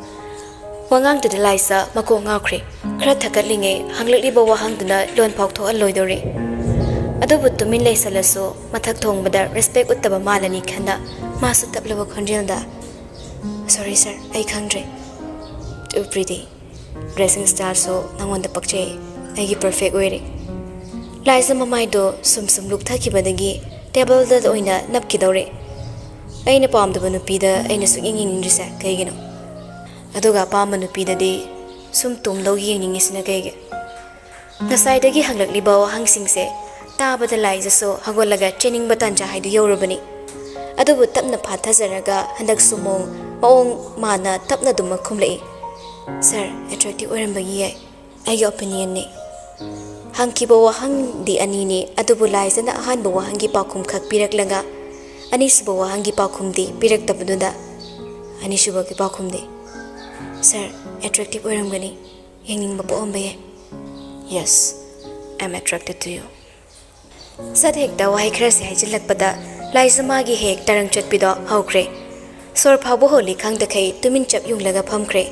ꯋꯥꯉꯥꯡꯗꯨꯗ ꯂꯥꯏꯖ ꯃꯀꯣꯛ ꯉꯥꯎꯈ꯭ꯔꯦ꯫ ꯈꯔ ꯊꯛꯀꯠꯂꯤꯉꯩ ꯍꯪꯂꯛꯂꯤꯕ ꯋꯥꯍꯪꯗꯨꯅ ꯂꯣꯟ ꯐꯥꯎꯊꯣꯛꯍꯜꯂꯣꯏꯗꯧꯔꯦ꯫ ꯑꯗꯨꯕꯨ ꯇꯨꯃꯤꯟ ꯂꯩꯁꯜꯂꯁꯨ ꯃꯊꯛ ꯊꯣꯡꯕꯗ ꯔꯦꯁꯄꯦꯛ ꯎꯠꯇꯕ ꯃꯥꯜꯂꯅꯤ ꯈꯟꯅ ꯃꯥꯁꯨ ꯇꯞꯂꯕ ꯈꯣꯟꯖꯦꯜꯗ, "ꯁꯣꯔꯤ ꯁꯥꯔ, ꯑꯩ ꯈꯪꯗ꯭ꯔꯦ꯫ Too pretty꯫ ꯗ꯭ꯔꯦꯁꯤꯡ ꯁ꯭ꯇꯥꯏꯜꯁꯨ ꯅꯉꯣꯟꯗ ꯄꯛꯆꯩ꯫ ꯑꯩꯒꯤ ꯄꯔꯐꯦꯛ ꯑꯣꯏꯔꯦ꯫" ꯂꯥꯏꯖ ꯃꯃꯥꯏꯗꯣ ꯁꯨꯝ ꯁꯨꯝ ꯂꯨꯛꯊꯈꯤꯕꯗꯒꯤ ꯇꯦꯕꯜꯗ ꯑꯣꯏꯅ ꯅꯞꯈꯤꯗꯧꯔꯦ꯫ "ꯑꯩꯅ ꯄꯥꯝꯗꯕ ꯅꯨꯄꯤꯗ ꯑꯩꯅ ꯁꯨꯛꯌꯦꯡ ꯌꯦꯡꯅꯤꯡꯗ꯭ꯔꯤꯁꯦ ꯀꯩꯒꯤꯅꯣ? ꯑꯗꯨꯒ ꯑꯄꯥꯝꯕ ꯅꯨꯄꯤꯗꯗꯤ ꯁꯨꯝ ꯇꯨꯝꯗꯧ ꯌꯦꯡꯅꯤꯡꯉꯤꯁꯤꯅ ꯀꯩꯒꯤ?" ꯉꯁꯥꯏꯗꯒꯤ ꯍꯪꯂꯛꯂꯤꯕ ꯋꯥꯍꯪꯁꯤꯡꯁꯦ ꯇꯥꯕꯗ ꯂꯥꯏꯖꯁꯨ ꯍꯧꯒꯠꯂꯒ ꯆꯦꯟꯅꯤꯡꯕ ꯇꯥꯟꯖꯥ ꯍꯥꯏꯗꯨ ꯌꯧꯔꯕꯅꯤ꯫ ꯑꯗꯨꯕꯨ ꯇꯞꯅ ꯐꯥꯊꯖꯔꯒ ꯍꯟꯗꯛꯁꯨ ꯃꯑꯣꯡ, ꯃꯑꯣꯡ ꯃꯥꯅ ꯇꯞꯅ ꯑꯗꯨꯃꯛ ꯈꯨꯝꯂꯛꯏ, "ꯁꯥꯔ, ꯑꯦꯇ꯭ꯔꯦꯛꯇꯤꯞ ꯑꯣꯏꯔꯝꯕꯒꯤ ꯌꯥꯏ꯫ ꯑꯩꯒꯤ ꯑꯣꯄꯤꯅꯤꯌꯟꯅꯤ꯫" ꯍꯪꯈꯤꯕ ꯋꯥꯍꯪꯗꯤ ꯑꯅꯤꯅꯤ, ꯑꯗꯨꯕꯨ ꯂꯥꯏꯖꯅ ꯑꯍꯥꯟꯕ ꯋꯥꯍꯪꯒꯤ ꯄꯥꯎꯈꯨꯝ ꯈꯛ ꯄꯤꯔꯛꯂꯒ ꯑꯅꯤꯁꯨꯕ ꯋꯥꯍꯪꯒꯤ ꯄꯥꯎꯈꯨꯝꯗꯤ ꯄꯤꯔꯛꯇꯕꯗꯨꯗ, "ꯑꯅꯤꯁꯨꯕꯒꯤ ꯄꯥꯎꯈꯨꯝꯗꯤ?" Sir, attractive ꯑꯣꯏꯔꯝꯒꯅꯤ, ꯌꯦꯡꯅꯤꯡꯕ ꯄꯣꯛꯑꯝꯕ ꯌꯥꯏ꯫ Yes, I'm attracted to you. ꯁꯠ ꯍꯦꯛꯇ ꯋꯥꯍꯩ ꯈꯔꯁꯦ ꯍꯥꯏꯖꯤꯜꯂꯛꯄꯗ ꯂꯥꯏꯖꯃꯥꯒꯤ ꯍꯦꯛ ꯇꯔꯪ ꯆꯠꯄꯤꯗꯣ ꯍꯧꯈ꯭ꯔꯦ꯫ ꯁꯣꯔ ꯐꯥꯎꯕ ꯍꯣꯜꯂꯤ ꯈꯪꯗꯈꯩ ꯇꯨꯃꯤꯟ ꯆꯞ ꯌꯨꯡꯂꯒ ꯐꯝꯈ꯭ꯔꯦ꯫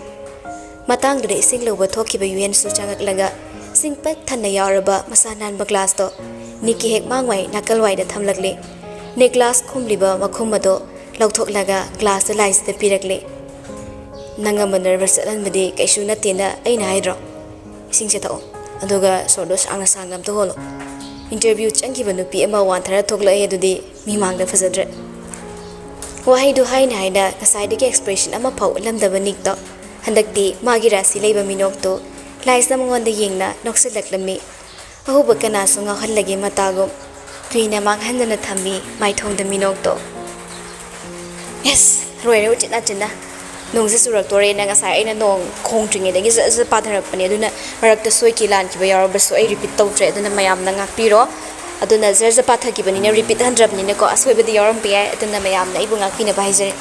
ꯃꯇꯥꯡꯗꯨꯗ ꯏꯁꯤꯡ ꯂꯧꯕ ꯊꯣꯛꯈꯤꯕ ꯌꯨ ꯑꯦꯟꯁꯨ ꯆꯪꯉꯛꯂꯒ ꯁꯤꯡ ꯄꯤꯛ ꯊꯟꯅ ꯌꯥꯎꯔꯕ ꯃꯁꯥ ꯅꯥꯟꯕ ꯒ꯭ꯂꯥꯁꯇꯣ ꯅꯤꯛꯀꯤ ꯍꯦꯛ ꯃꯥꯡꯋꯥꯏ ꯅꯥꯀꯜꯋꯥꯏꯗ ꯊꯝꯂꯛꯂꯦ꯫ ꯅꯤꯛ ꯒ꯭ꯂꯥꯁ ꯈꯨꯝꯂꯤꯕ ꯃꯈꯨꯝ ꯑꯗꯣ ꯂꯧꯊꯣꯛꯂꯒ ꯒ꯭ꯂꯥꯁꯇ ꯂꯥꯏꯖꯗ ꯄꯤꯔꯛꯂꯦ꯫ "ꯅꯪ ꯑꯃ ꯅꯔꯚꯁ ꯆꯠꯍꯟꯕꯗꯤ ꯀꯩꯁꯨ ꯅꯠꯇꯦꯅ ꯑꯩꯅ ꯍꯥꯏꯗ꯭ꯔꯣ? ꯏꯁꯤꯡꯁꯦ ꯊꯛꯑꯣ, ꯑꯗꯨꯒ ꯁꯣꯔꯗꯣ ꯁꯥꯡꯅ ꯁꯥꯡꯅ ꯑꯝꯇ ꯍꯣꯜꯂꯣ꯫ ꯏꯟꯇꯔꯚ꯭ꯌꯨ ꯆꯪꯈꯤꯕ ꯅꯨꯄꯤ ꯑꯃ ꯋꯥꯟꯊꯔ ꯊꯣꯛꯂꯛꯑꯦ, ꯑꯗꯨꯗꯤ ꯃꯤ ꯃꯥꯡꯗ ꯐꯖꯗ꯭ꯔꯦ꯫" ꯋꯥꯍꯩꯗꯨ ꯍꯥꯏꯅ ꯍꯥꯏꯅ ꯉꯁꯥꯏꯗꯒꯤ ꯑꯦꯛꯁꯄ꯭ꯔꯦꯁꯟ ꯑꯃꯐꯥꯎ ꯎꯠꯂꯝꯗꯕ ꯅꯤꯛꯇꯣ ꯍꯟꯗꯛꯇꯤ ꯃꯥꯒꯤ ꯔꯥꯁꯤ ꯂꯩꯕ ꯃꯤꯅꯣꯛꯇꯨ ꯂꯥꯏꯖꯅ ꯃꯉꯣꯟꯗ ꯌꯦꯡꯅ ꯅꯣꯛꯁꯤꯜꯂꯛꯂꯝꯃꯤ꯫ ꯑꯍꯧꯕ ꯀꯅꯥꯁꯨ ꯉꯥꯎꯍꯜꯂꯒꯦ ꯃꯇꯥꯒꯨꯝ ꯀꯨꯏꯅ ꯃꯥꯡꯍꯟꯗꯅ ꯊꯝꯃꯤ ꯃꯥꯏꯊꯣꯡꯗ ꯃꯤꯅꯣꯛꯇꯣ꯫ "ꯌꯦꯁ, ꯂꯣꯏꯔꯦ ꯎꯆꯤꯟ ꯅꯥꯆꯤꯟꯅ꯫ ꯅꯣꯡꯁꯦ ꯆꯨꯔꯛꯇꯣꯔꯦꯅ ꯉꯁꯥꯏ ꯑꯩꯅ ꯅꯣꯡ ꯈꯣꯡꯗ꯭ꯔꯤꯉꯩꯗꯒꯤ ꯖꯔ ꯖꯔ ꯄꯥꯊꯔꯛꯄꯅꯦ, ꯑꯗꯨꯅ ꯃꯔꯛꯇ ꯁꯣꯏꯈꯤ ꯂꯥꯟꯈꯤꯕ ꯌꯥꯎꯔꯕꯁꯨ ꯑꯩ ꯔꯤꯄꯤꯠ ꯇꯧꯗ꯭ꯔꯦ, ꯑꯗꯨꯅ ꯃꯌꯥꯝꯅ ꯉꯥꯛꯄꯤꯔꯣ꯫" ꯑꯗꯨꯅ ꯖꯔ ꯖꯔ ꯄꯥꯊꯈꯤꯕꯅꯤꯅ ꯔꯤꯄꯤꯠ ꯍꯟꯗ꯭ꯔꯕꯅꯤꯅꯀꯣ, ꯑꯁꯣꯏꯕꯗꯤ ꯌꯥꯎꯔꯝꯕ ꯌꯥꯏ, ꯑꯗꯨꯅ ꯃꯌꯥꯝꯅ ꯑꯩꯕꯨ ꯉꯥꯛꯄꯤꯅꯕ ꯍꯥꯏꯖꯔꯤ꯫